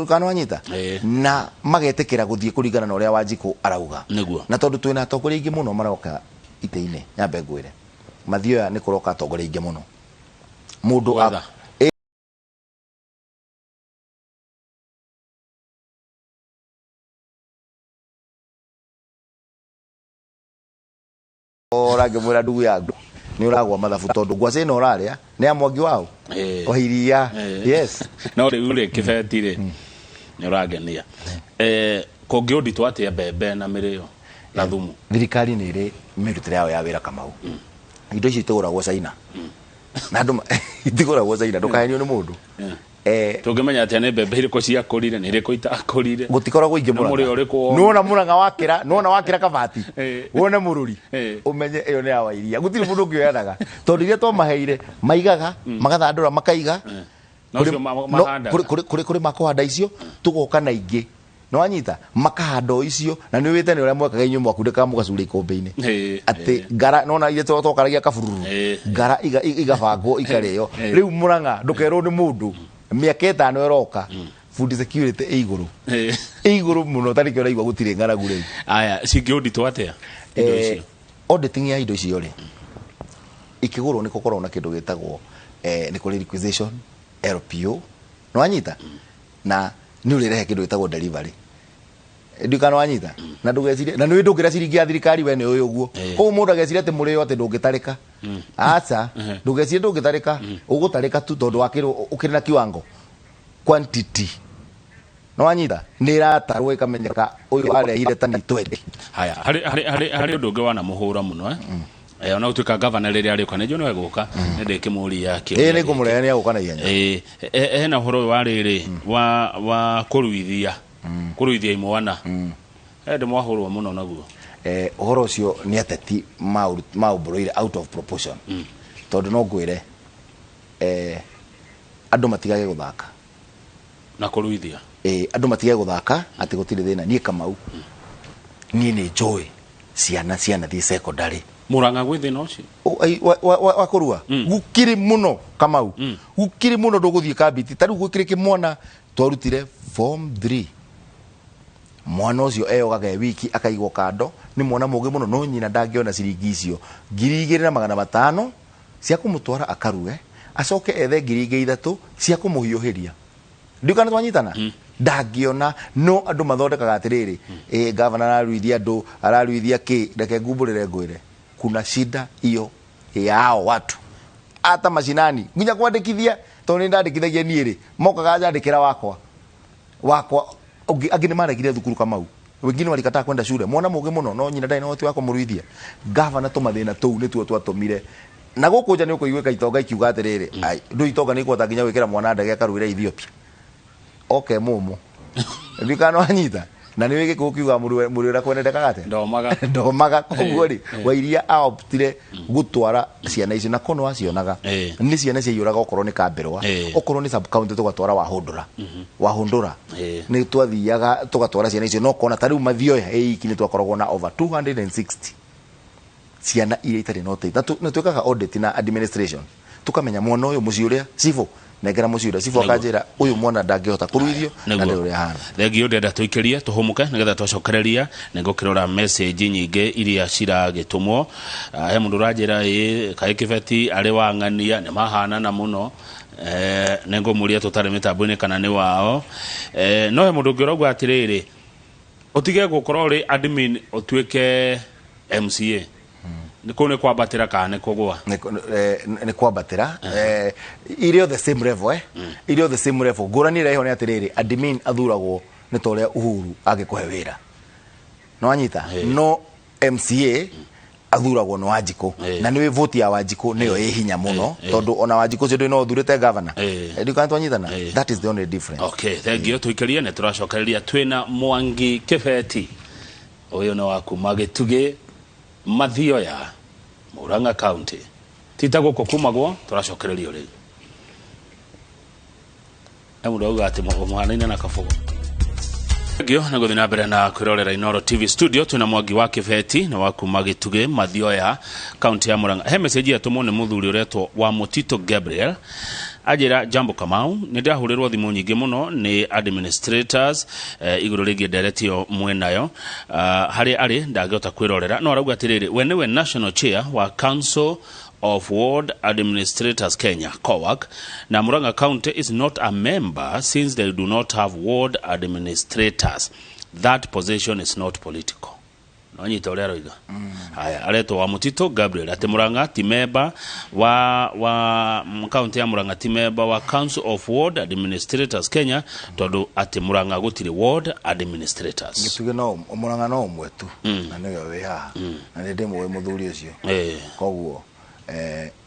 Kana wanyita? Na magetĩkĩra gũthiĩ kũringana na ũrĩa Wanjikũ arauga. Na tondũ twĩna atongoria aingĩ mũno maroka itĩ-inĩ, nyambe ngwĩre Mathioya nĩ kũroka atongoria aingĩ mũno. Mũndũ Gwetha. Ora ngĩmwĩra, ndugu yangu, nĩ ũragwa mathabu tondũ ngwacĩ ĩno ũrarĩa nĩ ya Mwangi wao wa Iria. Yes. No rĩu rĩ, Kĩbeti rĩ, nĩ ũrangenia. Kũngĩũnditwo atĩa mbembe na mĩrĩo na thumu? Thirikari nĩ ĩrĩ mĩrutĩre yao ya wĩra, Kamau. Indo icio itigũragwo China na andũ itigũragwo China, ndũkahenio nĩ mũndũ. Tũngĩmenya atĩa nĩ mbembe irĩkũ ciakũrire, nĩ irĩkũ itakũrire? Gũtikoragwo ingĩ. Na mũrĩo ũrĩkũ womire? Nĩwona mũrang'a wakĩra, nĩwona wakĩra kabati, wone mũrũri, ũmenye ĩyo nĩ ya Wairia. Gũtirĩ mũndũ ũngĩ ũyanaga tondũ iria twamaheire maigaga, magathandũra, makaiga. No ũcio mahandaga. Kũrĩ makũhanda icio, tũgoka na ingĩ, nĩwanyita, makahanda o icio na nĩ wĩte nĩ ũrĩa mwekaga inyuĩ mwakundĩkaga mũgacuria ikũmbĩ-inĩ atĩ ngara nona iria twakaragia kabururu, ngara igabangwo ikarĩo. Rĩu Mũrang'a, ndũkerwo nĩ mũndũ, mĩaka 5 ĩroka food security ĩ igũrũ, ĩ igũrũ mũno. Tarĩkĩ ũraigua gũtirĩ ng'aragu rĩu. Aya, cingĩũnditwo atĩa indo icio? Auditing ya indo icio rĩ, ikĩgũrwo nĩ gũkoragwo na kĩndũ gĩtagwo nĩ kũrĩ requisition, LPO, nĩwanyita, na nĩ ũrĩrehe kĩndũ gĩtagwo delivery. Ndikana wanyita na ndũgecirie na nĩ ndũngĩra ciringi ya thirikari, we nĩ ũĩ ũguo. Koguo mũndũ ageciria atĩ mũrĩo atĩ ndũngĩtarĩka, aca, ndũgecirie ndũngĩtarĩka, ũgũtarĩka tu tondũ wakĩrwo ũkĩrĩ na kiwango quantity, nĩwanyita, nĩ ĩratarwo ĩkamenyeka ũyũ arehire tani 20. Haya, harĩ ũndũ ũngĩ wanamũhũra mũno, eh? Ona gũtuĩka gavana rĩrĩa arĩũka, nĩ njũĩ nĩwe gũka, nĩ ndĩkĩmũria kĩũria. Ĩĩ, nĩ ngũmũrehe, nĩ agũka na ihenya. Hena ũhoro ũyũ wa rĩrĩ wa kũruithia imwana, ndĩ mwahũrwo mũno naguo. Ũhoro ũcio nĩ ateti maũmbũrũire out of proportion, tondũ no ngwĩre, andũ matigage gũthaka na kũruithia. Andũ matigage gũthaka atĩ gũtirĩ thĩna. Niĩ Kamau, niĩ nĩ njũĩ ciana cianathiĩ secondary. Mũrang'a gwĩ thĩna ũcio? Wa kũrua gũkĩrĩ mũno, Kamau, gũkĩrĩ mũno. Ndũgũthiĩ kambiti ta rĩu gwĩkĩrĩ kĩmwana twarutire form 3. Mwana ũcio eyogaga e wiki, akaigwo kando. Nĩ mwana mũgĩ mũno, no nyina ndangĩona ciringi icio 2500 cia kũmũtwara akarue, acoke ethe 3000 cia kũmũhiũhĩria. Ndiũka nĩ twanyitana, ndangĩona. No andũ mathondekaga atĩrĩrĩ, ĩ gavana araruithia andũ, araruithia kĩ. Reke ngumbũrĩre, ngwĩre kuna shida hiyo yao watu hata mashinani, nginya kwandĩkithia, tondũ nĩ ndandĩkithagia niĩ rĩ, mokaga njandĩkĩra wakwa wakwa ũngĩ. Angĩ nĩ maregire thukuru, Kamau, wengine walikataa kwenda shule. Mwana mũgĩ mũno, no nyina ndarĩ na ũhoti wa kũmũruithia. Gavana, tũmathĩna tũu nĩtuo twatũmire na gũkũ nja nĩ ũkũiguĩka itonga ikiuga atĩrĩrĩ, ai ndũ itonga nĩ ikũhota nginya gwĩkĩra mwana ndege akaruĩra Ethiopia oke mũmũ. Ndikana wanyita na nĩ gĩkũyũ kiuga mũrĩ ũrĩa kwendekaga atĩa? Ndomaga. Ndomaga. Koguo rĩ, Wairia aoptire gũtwara ciana icio na kono acionaga nĩ ciana ciaiyũraga, okorwo nĩ Kambĩrwa, okorwo nĩ sub county, tũgatwara Wahũndũra, Wahũndũra. Nĩ twathiaga tũgatwara ciana icio, no kona ta rĩu Mathioya ĩ iki nĩ twakoragwo na over 260 ciana iria itarĩ na ũteithio. Na twĩkaga audit na administration, tukamenya mwana ũyũ mũciĩ ũrĩa cibũ nengera mũciĩ ũrĩa cibũ akanjĩra ũyũ mwana ndangĩhota kũruithio na ndĩ ũrĩa ahana. Thengio, ndĩrenda tũikĩrie tũhũmũke nĩgetha twacokereria nĩ ngũkĩrora message nyingĩ iria ciragĩtũmwo. Ah, he mũndũ ũranjĩra ĩ kaĩ Kĩbeti arĩ wang'ania nĩ mahanana mũno. Nĩ ngũmũria tũtarĩ mĩtambo-inĩ kana nĩ wao. No he mũndũ ũngĩ ũrauga atĩrĩrĩ, ũtige gũkorwo ũrĩ admin ũtuĩke MCA, nĩ kũu nĩ kwambatĩra kana nĩ kũgũa? Nĩ kwambatĩra. Irĩ o the same level, irĩ o the same level. Ngũrani ĩrĩa ĩho nĩ atĩrĩrĩ, admin athuragwo nĩ ta ũrĩa Uhuru angĩkũhe wĩra, nĩ wanyita, no MCA athuragwo nĩ Wanjikũ. Na nĩ vote ya Wanjikũ nĩyo ĩ hinya mũno, tondũ ona Wanjikũ ũcio ndũĩ no ũthurĩte governor. Ndikana twanyitana? That is the only difference. Okay, thank you. Tũikĩrie nĩ tũracokereria twĩna Mwangi Kĩbeti, ũyũ nĩ wa kuma Gĩtugĩ, Mathioya, Murang'a County. Tita gũkũ kumagwo tũracokererio rĩu. He mũndũ auga atĩ mũhanaine na kabũgũ. Thengio nĩ gũthiĩ na mbere na kwĩrorera Inooro TV. Studio twĩna Mwangi wa Kĩbeti na wa kuma Gĩtugĩ, Mathioya, kaunti ya Murang'a. He message yatũmwo nĩ mũthuri ũretwo wa Mũtitũ Gabriel, anjĩra, "Jambo Kamau, nĩ ndahũrĩrwo thimũ nyingĩ mũno nĩ administrators igũrũ rĩgiĩ ndereti ĩyo mwĩnayo." Harĩa arĩ ndangĩhota kwĩrorera, no arauga atĩrĩrĩ, we nĩwe national chair wa Council of Ward Administrators Kenya, COWAC, na Murang'a County is not a member since they do not have ward administrators. That position is not political. Nonyita ũrĩa aroiga. Haya, aretwo wa Mũtitũ Gabriel atĩ Murang'a ti member wa kaunti ya Murang'a, ti member wa Council of Ward Administrators Kenya, tondũ atĩ Murang'a gũtirĩ ward administrators. Gĩtugĩ no Mũrang'a no ũmwe tu, na nĩwe wĩ haha, na nĩ ndĩmũĩ mũthuri ũcio. Koguo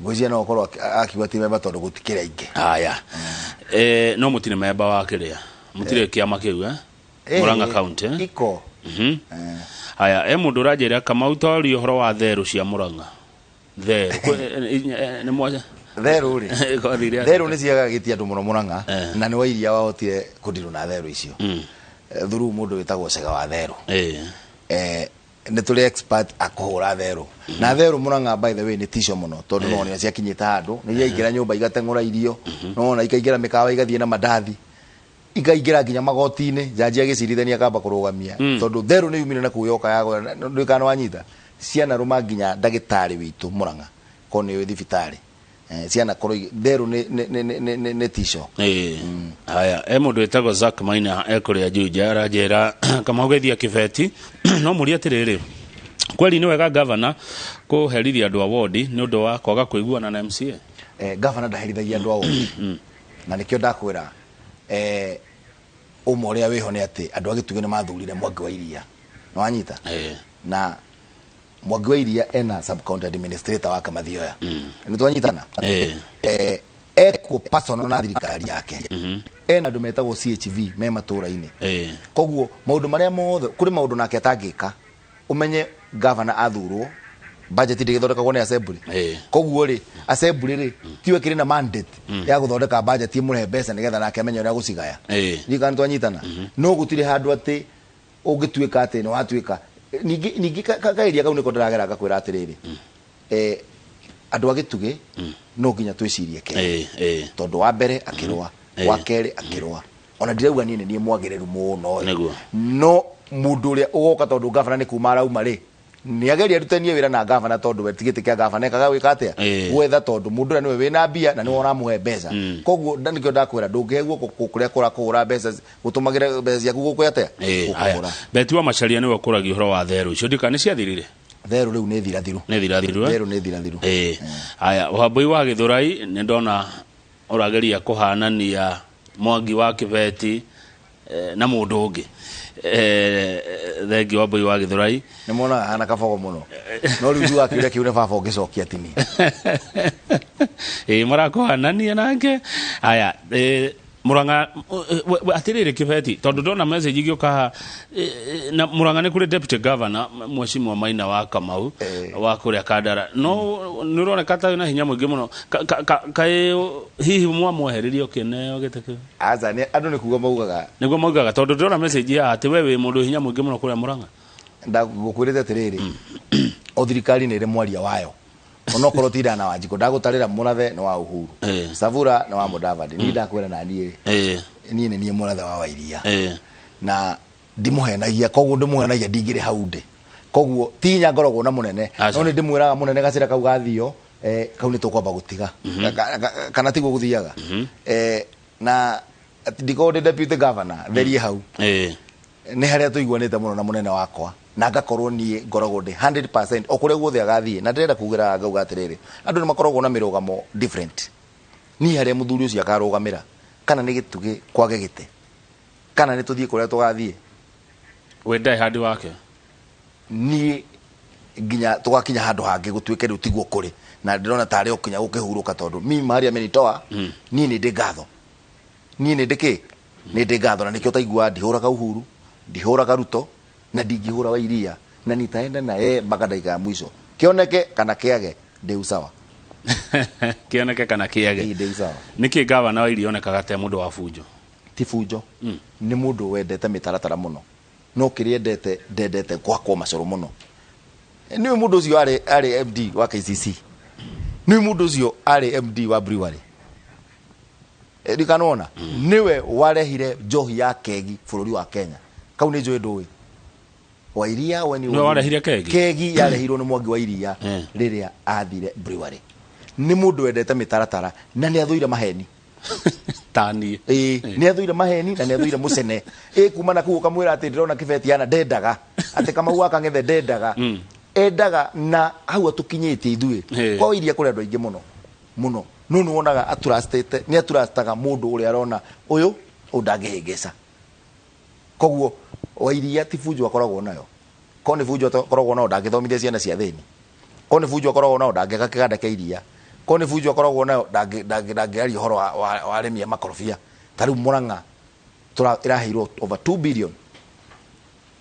ngwĩciria no ũkorwo akiuga ti member tondũ gũtikĩrĩ aingĩ. Haya, no mũtirĩ member wa kĩrĩa, mũtirĩ kĩama kĩu, eh? Murang'a County, eh? Iko. Haya, e mũndũ ũranjĩra, Kamau, twaria ũhoro wa therũ cia Murang'a, therũ nĩ mwaca. Therũ rĩ, Kwathire atĩa? Therũ nĩ ciagagĩtie andũ mũno Mũrang'a, na nĩ Wairia wahotire kũndirwo na therũ icio through mũndũ wĩtagwo Cega wa therũ. Nĩ tũrĩ expert a kũhũra therũ, na therũ Mũrang'a, by the way, nĩ tico mũno, tondũ no nĩ ciakinyĩte handũ nĩ iraingĩra nyũmba igateng'ũra irio, no na ikaingĩra mĩkawa igathiĩ na mandathi, ikaingĩra nginya magoti-inĩ, jaji agĩcirithania akamba kũrũgamia, tondũ therũ nĩ yumire na kũu yoka yagwa. Ndũĩ kana wanyita, cianarũma nginya ndagĩtarĩ witũ Mũrang'a, ko nĩ ũĩ thibitarĩ. Cianakorwo therũ nĩ tico. Haya, e mũndũ wĩtagwo Zack Maina ekũrĩa Juja aranjĩra, Kamau, geithia Kĩbeti, no mũrie atĩrĩrĩ, kweli nĩ wega gavana kũherithia andũ a wodi nĩ ũndũ wa kwaga kũiguana na MCA? Gavana ndaherithagia andũ a wodi, na nĩkĩo ndakwĩra ũma ũrĩa wĩho nĩ atĩ andũ a Gĩtugĩ nĩ mathurire Mwangi wa Iria, nĩ wanyita? Na Mwangi wa Iria ena sub county administrator wake Mathioya, nĩ twanyitana? Ekuo personal na thirikari yake, ena andũ metagwo CHV me matũra-inĩ. Koguo maũndũ marĩa mothe, kũrĩ maũndũ nake atangĩka. Ũmenye gavana athurwo, budget ndĩgĩthondekagwo nĩ assembly. Koguo rĩ, assembly rĩ, tiwe kĩrĩ na mandate ya gũthondeka budget ĩmũrehe mbeca nĩgetha nake amenye ũrĩa gũcigaya. Ndiũĩ kana twanyitana. No gũtirĩ handũ atĩ ũngĩtuĩka atĩ nĩ watuĩka ningĩ kaĩria kau nĩko ndĩragera ngakwĩra atĩrĩrĩ, andũ a Gĩtugĩ no nginya twĩcirie kerĩ, tondũ wa mbere akĩrũa, wa kerĩ akĩrũa, ona ndirauga niĩ nĩ niĩ mwagĩrĩru mũno ĩ. No mũndũ ũrĩa ũgoka, tondũ gavana nĩ kuma arauma rĩ, nĩ ageria arutanie wĩra na gavana, tondũ we ti gĩtĩ kĩa gavana ekaga gwĩka atĩa, gwetha, tondũ mũndũ ũrĩa nĩwe wĩna mbia na nĩwe ũramũhe mbeca. Koguo nĩkĩo ndakwĩra ndũngĩhe guoko kũrĩa kũrakũhũra mbeca, gũtũmagĩre mbeca ciaku gũkũ atĩa, Haya. gũkũhũra. Beti wa Macharia nĩwe ũkũragia ũhoro wa therũ icio, ndika nĩ ciathirire. Therũ rĩu nĩ thirathiru. Nĩ thirathiru, eh? Therũ nĩ thirathiru. Haya, Wambui wa Gĩthũrai, nĩ ndona ũrageria kũhanania Mwangi wa Kĩbeti na mũndũ ũngĩ. Thengi Wambui wa Gĩthũrai. Nĩ monaga hana kabogo mũno, no rĩu njugaga kĩũria kĩu nĩ baba ũngĩcokia tini. Ĩ, marakũhanania nake. Haya, Murang'a, atĩrĩrĩ Kĩbeti, tondũ ndona message igĩũka haha, na Murang'a nĩ kũrĩ deputy governor, Mheshimiwa Maina wa Kamau, wa kũrĩa Kandara, no nĩ ũroneka ta wĩna hinya mũingĩ mũno. Kaĩ hihi mwamwehereria ũkĩneo gĩtĩ kĩu? Aca, nĩ andũ nĩ kuga maugaga. Nĩguo maugaga, tondũ ndĩrona message ya atĩ we wĩ mũndũ wĩ hinya mũingĩ mũno kũrĩa Murang'a. Ndagũkwĩrĩte atĩrĩrĩ, o thirikari nĩ ĩrĩ mwaria wayo, onokorwo ti ndana Wanjikũ ndagũtarĩra, mũrathe nĩ wa Uhuru, Savura nĩ wa Mudavadi, niĩ ndakwĩra na niĩ niĩ nĩ niĩ mũrathe wa Wairia, na ndimũhenagia, koguo ndĩmũhenagia ndingĩrĩ hau ndĩ, koguo ti hinya ngoragwo na mũnene. Aca. No nĩ ndĩmwĩraga mũnene, gacĩra kau gathio, kau nĩ tũkwamba gũtiga. Kana tiguo gũthiaga? Na ndikorwo ndĩ deputy governor therie hau, nĩ harĩa tũiguanĩte mũno na mũnene wakwa, na ngakorwo niĩ ngoragwo ndĩ 100% o kũrĩa guothe agathiĩ. Na ndĩrenda kugĩra ngauga atĩrĩrĩ, andũ nĩ makoragwo na mĩrũgamo different. Niĩ harĩa mũthuri ũcio akarũgamĩra, kana nĩ Gĩtugĩ kwage gĩtĩ, kana nĩ tũthiĩ kũrĩa tũgathiĩ. Wĩ die hard wake. Niĩ nginya tũgakinya handũ hangĩ gũtuĩke rĩu tiguo kũrĩ, na ndĩrona tarĩ o kinya gũkĩhurũka, tondũ mi mahali amenitoa, niĩ nĩ ndĩ ngatho, niĩ nĩ ndĩ kĩ, nĩ ndĩ ngatho, na nĩkĩo taiguaga ndihũraga Uhuru, ndihũraga Ruto, na ndingĩhũra Wairia, na nitaenda na yeye mpaka dakika ya mwisho, kĩoneke kana kĩage, ndĩ usawa. Kĩoneke kana kĩage. Ĩĩ, ndĩ usawa. Nĩkĩ gavana wa Iria onekaga te mũndũ wa bunjo? Ti bunjo, nĩ mũndũ wendete mĩtaratara mũno, no kĩrĩa endete, ndendete gwakwo macoro mũno. Nĩwe mũndũ ũcio arĩ MD wa KCC, nĩwe mũndũ ũcio arĩ MD wa brewery. Ndikanona nĩwe warehire njohi ya kegi bũrũri wa Kenya, kau nĩ njũĩ ndũĩ Wairia we Nĩwe warehire kegi? Kegi yarehirwo nĩ Mwangi wa Iria rĩrĩa athire brewery. Nĩ mũndũ wendete mĩtaratara na nĩ athũire maheni. Tani. Ĩĩ, nĩ athũire maheni na nĩ athũire mũcene. Ĩ kuma na kũu ũkamwĩra atĩ ndĩrona kĩbeti ana ndendaga, atĩ Kamau wa Kang'ethe ndendaga. Endaga na hau atũkinyĩtie ithuĩ. Kwa iria kũrĩ andũ aingĩ mũno mũno, no nĩ wonaga aturastĩte, nĩ aturastaga mũndũ ũrĩa arona ũyũ ndangĩhĩngĩca. Koguo Wairia ti bunjo akoragwo nayo. Korwo nĩ bunjo akoragwo nayo ndangĩthomithia ciana cia thĩni. Korwo nĩ bunjo akoragwo nayo ndangĩaka kĩganda kĩa iria. Korwo nĩ bunjo akoragwo nayo ndangĩaria ũhoro wa arĩmi a makorobia. Ta rĩu Murang'a ĩraheirwo over 2 billion.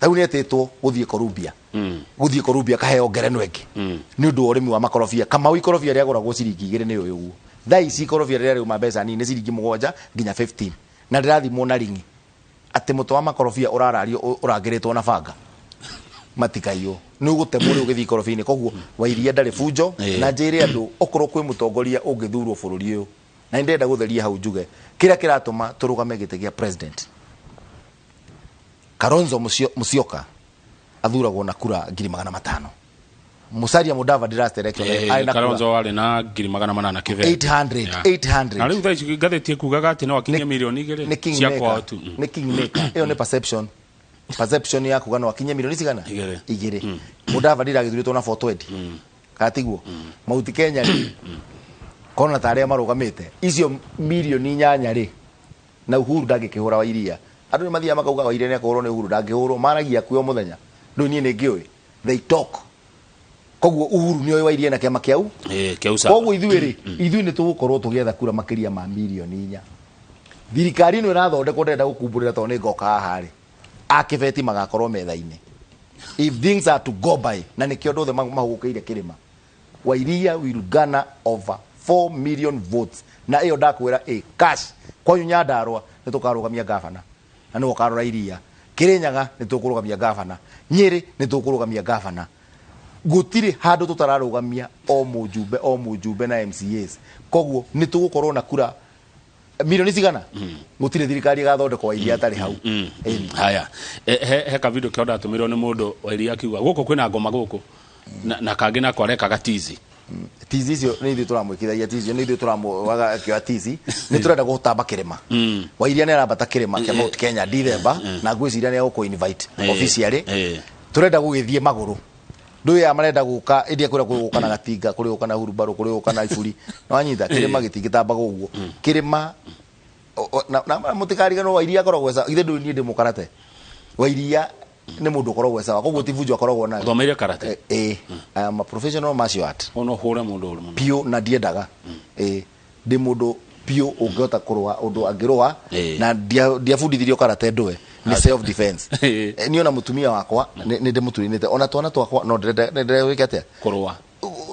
Ta rĩu nĩetĩtwo gũthiĩ Columbia. Gũthiĩ Columbia kaheo ngerenwa ĩngĩ. Nĩ ũndũ wa ũrĩmi wa makorobia. Kamau ikorobia rĩagũragwo ciringi 2 nĩ ũyũ ũguo. Thaa ici ikorobia rĩrĩa rĩuma mbeca nini nĩ ciringi 7 nginya 15. Na rĩrathimwo na ring'i. Atĩ mũtĩ wa makorobia ũrarario ũrangĩrĩtwo na banga. Matikaiywo. Nĩ ũgũtemwo rĩu ũgĩthiĩ ikorobia-inĩ. Koguo Wairia ndarĩ bunjo. Na njĩre andũ okorwo kwĩ mũtongoria ũngĩthurwo bũrũri ũyũ. Na nĩ ndĩrenda gũtheria hau njuge. Kĩrĩa kĩratũma tũrũgame gĩtĩ gĩa president. Kalonzo Musyoka athuragwo na kura 500,000. Musalia Mudavadi last election arĩ na kura Kalonzo arĩ na 800,000 kĩbeti. 800, 800. Na rĩu thaa ici ngathĩti ĩkugaga atĩ no akinye 2 mirioni Nĩ king cia maker. kwao tu. Nĩ king maker. Ĩyo nĩ perception. Perception ya kuga no akinye milioni cigana? Igĩrĩ. Igĩrĩ. Mudavadi ragĩthurĩtwo na 420. Kana tiguo? Mount Kenya rĩ, kona ta arĩa marũgamĩte icio 8 mirioni rĩ, na Uhuru ndangĩkĩhũra Wairia. Andũ nĩ mathiaga makauga Wairia nĩ akũhũrwo nĩ Uhuru, ndangĩhũrwo. Maragia kuo mũthenya. Rĩu niĩ nĩ ngĩũĩ. They talk. Koguo Uhuru nĩ oĩ Wairia na kĩama kĩau. Kĩau sawa. Koguo ithuĩ rĩ, ithuĩ nĩ tũgũkorwo tũgĩetha kura makĩria ma 4 mirioni. Thirikari ĩno ĩrathondekwo ndĩrenda gũkumbũrĩra tondũ nĩ ngoka haha rĩ. Akĩbeti magakorwo metha-inĩ. If things are to go by, na nĩkĩo andũ othe mahũgũkĩire kĩrĩma. Wairia will garner over 4 million votes. Na ĩyo ndakwĩra ĩ cash. Kwanyu Nyandarua nĩ tũkarũgamia gavana. Na nĩwe ũkarora iria. Kĩrĩnyaga nĩ tũkũrũgamia gavana. Nyĩrĩ nĩ tũkũrũgamia gavana. Gũtirĩ handũ tũtararũgamia o mũjumbe o mũjumbe na MCAs. Koguo nĩ tũgũkorwo na kura milioni cigana. Gũtirĩ thirikari ĩgathondekwo Wairia atarĩ hau. Haya, he ka video kĩo ndatũmĩrwo nĩ mũndũ Wairia akiuga gũkũ kwĩna ngoma gũkũ na kangĩ nako arekaga tizi. Tizi icio nĩ ithuĩ tũramwĩkithagia tizi, nĩ ithuĩ tũramwaga akĩoya tizi. Nĩ tũrenda gũtamba kĩrĩma. Wairia nĩ arambata kĩrĩma kĩa Mount Kenya December, na ngwĩciria nĩ egũkũ invite officially. Tũrenda gũgĩthiĩ magũrũ. Ndũĩ aya marenda gũka ĩndĩ kwĩra kũrĩ gũka na gatinga, kũrĩ gũka na hurumbarũ, kũrĩ gũka na iburi. Nĩwanyita kĩrĩma gĩtingĩtambagwo ũguo. Kĩrĩma na mũtikariganĩrwo Wairia akoragwo sawa. Ithe ndũĩ niĩ ndĩ mũkarate. Wairia nĩ mũndũ ũkoragwo sawa, koguo ti bunjo akoragwo nayo. Ũthomeire karate? I am a professional martial art. Ono hũre mũndũ ũru mũno. Piũ na ndiendaga. Ndĩ mũndũ piũ ũngĩhota kũrũa ũndũ angĩrũa, na ndiabundithirio karate ndũe. Nĩ self defense. Niĩ ona mũtumia wakwa nĩ ndĩmũturinĩte, ona twana twakwa no ndĩrenda gwĩka atĩa? Kũrũa.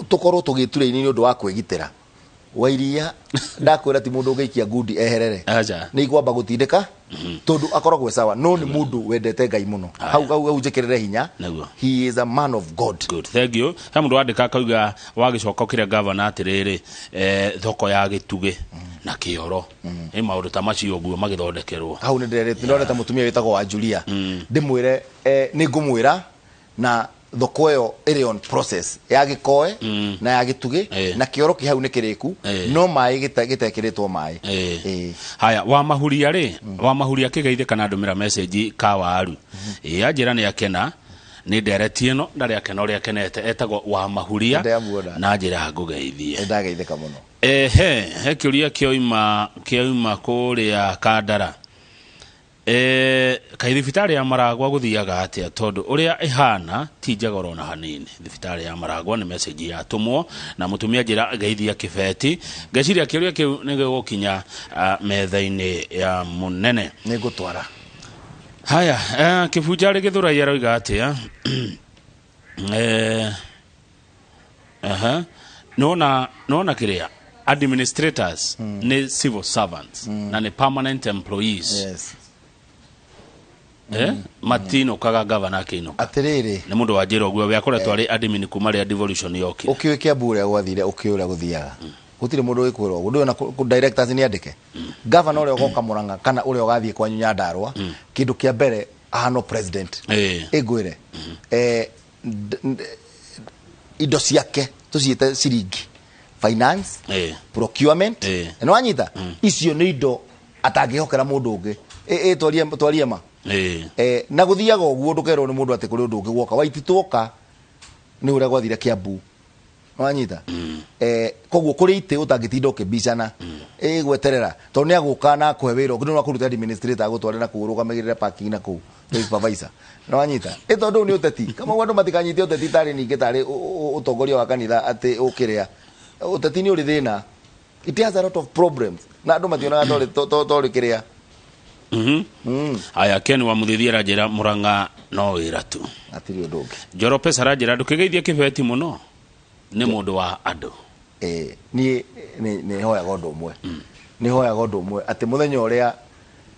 Tũkorwo tũgĩtura-inĩ nĩ ũndũ wa kwĩgitĩra. Wairia ndakwĩra ti mũndũ ũngĩikia ngundi eherere. Acha. Nĩ ikwamba gũtindĩka tondũ akoragwo e sawa, no nĩ mũndũ wendete Ngai mũno. Hau hau hau njĩkĩrĩre hinya. He is a man of God. Good, thank you. He mũndũ wandĩka akauga wagĩcoka ũkĩre gavana atĩrĩrĩ, thoko ya Gĩtugĩ na Kĩoro. Nĩ maũndũ ta macio ũguo magĩthondekerwo. Hau nĩ ndĩrorete mũtumia wĩtagwo wa Julia. Ndĩmwĩre, nĩ ngũmwĩra na thoko ĩyo ĩrĩ on process ya Gĩkoe na ya Gĩtugĩ na Kĩoro kĩ hau nĩ kĩrĩku, no maĩ gĩtekĩrĩtwo maĩ. Haya, wa Mahuria rĩ, wa Mahuria kĩgeithie kana ndũmĩra message ka waru. Anjĩra nĩ akena nĩ ndereti ĩno, ndarĩ akena ũrĩa akenete, etagwo wa Mahuria. Nĩndamuona. Na njĩra ngũgeithie. Nĩndageithĩka mũno. He kĩũria kĩoima kũrĩa Kandara. Kaĩ thibitarĩ ya Maragwa gũthiaga atĩa tondũ ũrĩa ĩhana ti njega orona hanini. Thibitarĩ ya Maragwa nĩ message yatũmwo na mũtumia njĩra geithia kĩbeti. Ngeciria kĩũria kĩu nĩ gĩgũkinya metha-inĩ ya mũnene. Nĩ ngũtwara. Haya, kĩbunja arĩ Gĩthũrai aroiga atĩa? Nona kĩrĩa administrators nĩ civil servants na nĩ permanent employees. Matinũkaga gavana akĩinũka. Atĩrĩrĩ. Nĩ mũndũ wa njĩra ũguo we akoretwo arĩ admin kuma rĩrĩa devolution yokire. Ũkĩũĩ Kĩambu ũrĩa gwathire, ũkĩũĩ ũrĩa gũthiaga. Gũtirĩ mũndũ wĩkwĩrwo ũguo. Ndũĩ ona directors nĩ andĩke. Gavana ũrĩa ũgoka Murang'a kana ũrĩa ũgathiĩ kwanyu Nyandarua, kĩndũ kĩa mbere ahano president. Ĩngwĩre. Indo ciake tũciĩte ciringi. Finance, procurement, nĩ wanyita? Icio nĩ indo atangĩhokera mũndũ ũngĩ. Ĩ twarie ma. Na gũthiaga ũguo, ndũkerwo nĩ mũndũ atĩ kũrĩ ũndũ ũngĩ gwoka Waititũ oka nĩ ũrĩa gwathire Kiambu, wanyita? Koguo kũrĩ itĩ ũtangĩtinda ũkĩbicana, gweterera tondũ nĩ agũka na akũhe wĩra ũngĩ, no akũruta administrator agũtware na kũu ũrũgamagĩrĩre parking na kũu nĩ supervisor, nĩ wanyita? Tondũ ũyũ nĩ ũteti kama andũ matikanyite ũteti tarĩ ningĩ tarĩ ũtongoria wa kanitha atĩ ũkĩrĩa ũteti nĩ ũrĩ thĩna. It has a lot of problems na andũ mationaga torĩ kĩrĩa. Aya, Ken wa Mũthithia aranjĩra Mũrang'a no wĩra tu. Hatirĩ ũndũ ũngĩ. Njoro Pesa aranjĩra ndũkĩgeithie Kĩbeti mũno, nĩ mũndũ wa andũ. Niĩ nĩ hoyaga ũndũ ũmwe, nĩ hoyaga ũndũ ũmwe atĩ mũthenya ũrĩa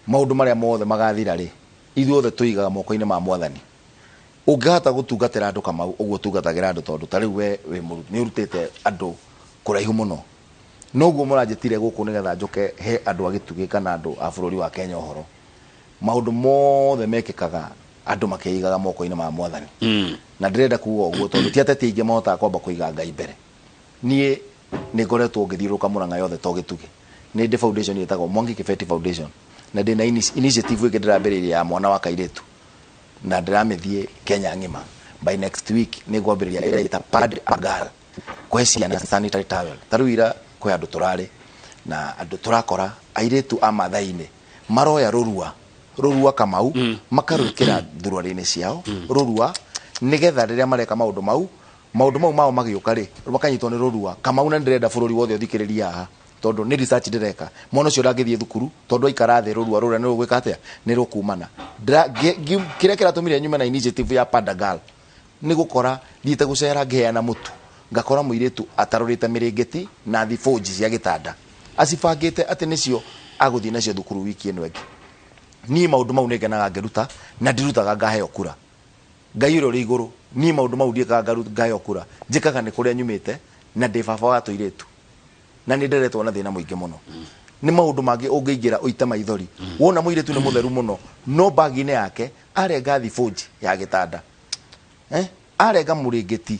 maũndũ marĩa mothe magathira rĩ, ithuothe tũigaga moko-inĩ ma Mwathani. Ũngĩhota gũtungatĩra andũ Kamau ũguo ũtungatagĩra andũ, tondũ ta rĩu we wĩ nĩ ũrutĩte andũ kũraihu mũno, noguo mũranjĩtire gũkũ nĩgetha njũke he andũ a Gĩtugĩ kana andũ a bũrũri wa Kenya ũhoro. Maũndũ mothe mekĩkaga andũ makĩigaga moko-inĩ ma Mwathani. Na ndĩrenda kuga ũguo tondũ ti ateti aingĩ mahotaga kwamba kũiga Ngai mbere. Niĩ nĩ ngoretwo ngĩthiũrũrũka Mũrang'a yothe to Gĩtugĩ. Nĩ ndĩ foundation ĩtagwo Mwangi Kĩbeti Foundation, na ndĩna initiative ĩngĩ ndĩrambĩrĩirie ya mwana wa kairĩtu na ndĩramĩthiĩ Kenya ng'ima. By next week nĩ ngwambĩrĩria ĩrĩa ĩta Pad a Girl, kũhe ciana sanitary towel. Ta rĩu ira kwĩ andũ tũrarĩ na andũ tũrakora airĩtu a Mathai-inĩ maroya rũrua, rũrua Kamau, makarwĩkĩra thuruarĩ-inĩ ciao, rũrua nĩgetha rĩrĩa mareka maũndũ mau mao magĩũka rĩ, makanyitwo nĩ rũrua, Kamau. Na ndĩrenda bũrũri wothe ũthikĩrĩrie haha tondũ nĩ research ndĩreka. Mwana ũcio ndangĩthiĩ thukuru tondũ aikara thĩ rũrua rũrĩa nĩ rũgwĩka atĩa? Nĩ rũkumana. Kĩrĩa kĩratũmire nyume na initiative ya Pad a Girl nĩ gũkora thiĩte gũcera ngĩheana mũtu, ngakora mũirĩtu atarũrĩte mĩrĩngĩti na thibũnji cia gĩtanda acibangĩte atĩ nĩcio agũthiĩ nacio thukuru wiki ĩno ĩngĩ. Niĩ maũndũ mau nĩ ngenaga ngĩruta na ndirutaga ngaheo kura. Ngai ũrĩa ũrĩ igũrũ, niĩ maũndũ mau ndiĩkaga ngaheo kura, njĩkaga nĩ kũrĩa nyumĩte na ndĩ baba wa tũirĩtu na nĩ nderetwo na thĩna mũingĩ mũno. Nĩ maũndũ mangĩ ũngĩingĩra ũite maithori wona mũirĩtu nĩ mũtheru mũno, no bagi-inĩ yake arenga thibũnji ya gĩtanda, arenga mũrĩngĩti.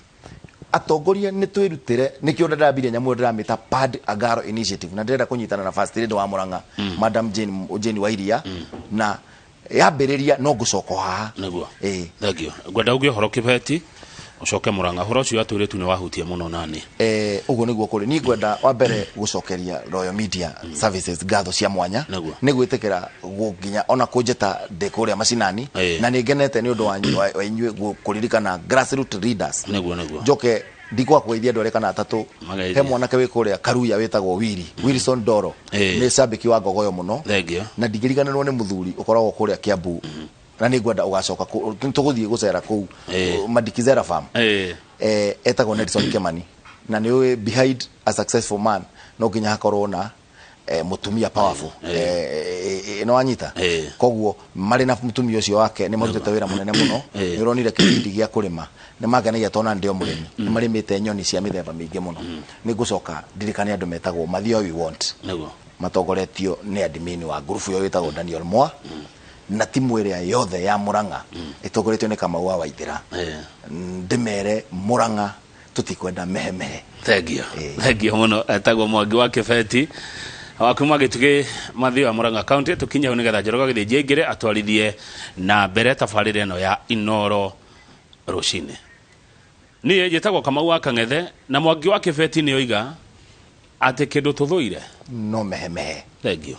Atongoria nĩ twĩrutĩre, nĩkĩo ndĩrambirie nyamũ ĩyo ndĩramĩta Pad a Girl Initiative, na ndĩrenda kũnyitana na First Lady wa Murang'a, Madam Jane Wairia, na yambĩrĩria no ngũcoka o haha. Nĩguo. Thank you. Ngwenda uge ũhoro Kĩbeti, ũcoke Mũrang'a. Ũhoro ũcio wa tũirĩtu nĩ wahutia mũno nani. Ũguo nĩguo kũrĩ. Niĩ ngwenda wa mbere gũcokeria Royal Media Services ngatho cia mwanya nĩ gwĩtĩkĩra nginya ona kũnjĩta ndĩ kũrĩa macinani. Na nĩ ngenete nĩ ũndũ wa inyuĩ kũririkana grassroot leaders. Nĩguo nĩguo. Njoke ndikwaga kũgeithia andũ arĩa kana atatũ. Mageithie. He mwanake wĩ kũrĩa Karuya wĩtagwo Wilson Doro, nĩ cambĩki wa Ngogoyo mũno. Thank you. Na ndingĩriganĩrwo nĩ mũthuri ũkoragwo kũrĩa Kiambu na nĩ ngwenda ũgacoka tũgũthiĩ gũcera kũu Madikizera Farm. Etagwo Nelson Kimani, na nĩ ũĩ behind a successful man no nginya hakorwo na mũtumia powerful. No wanyita? Koguo marĩ na mũtumia ũcio wake nĩ marutĩte wĩra mũnene mũno. Nĩ ũronire kĩbindi gĩa kũrĩma, nĩ mangenagia tondũ na ndĩ o mũrĩmi. Nĩ marĩmĩte nyoni cia mĩthemba mĩingĩ mũno. Nĩ ngũcoka ndirikane andũ metagwo Mathioya We Want, matongoretio nĩ admin wa ngurubu ĩyo wĩtagwo Daniel Moa, na timu ĩrĩa yothe ya Murang'a ĩtongoretio nĩ Kamau wa Waithĩra. Ndĩmere Murang'a tũtikwenda mehemehe. Thank you. Thank you mũno. Etagwo Mwangi wa Kĩbeti wa kuma Gĩtugĩ, Mathioya, Murang'a County. Tũkinye hau nĩgetha Njoroge Gĩthĩnji aingĩre atwarithie na mbere tabarĩra ĩno ya Inoro Rũcinĩ. Niĩ njĩtagwo Kamau wa Kang'ethe, na Mwangi wa Kĩbeti nĩ oiga atĩ kĩndũ tũthũire no mehemehe. Thank you.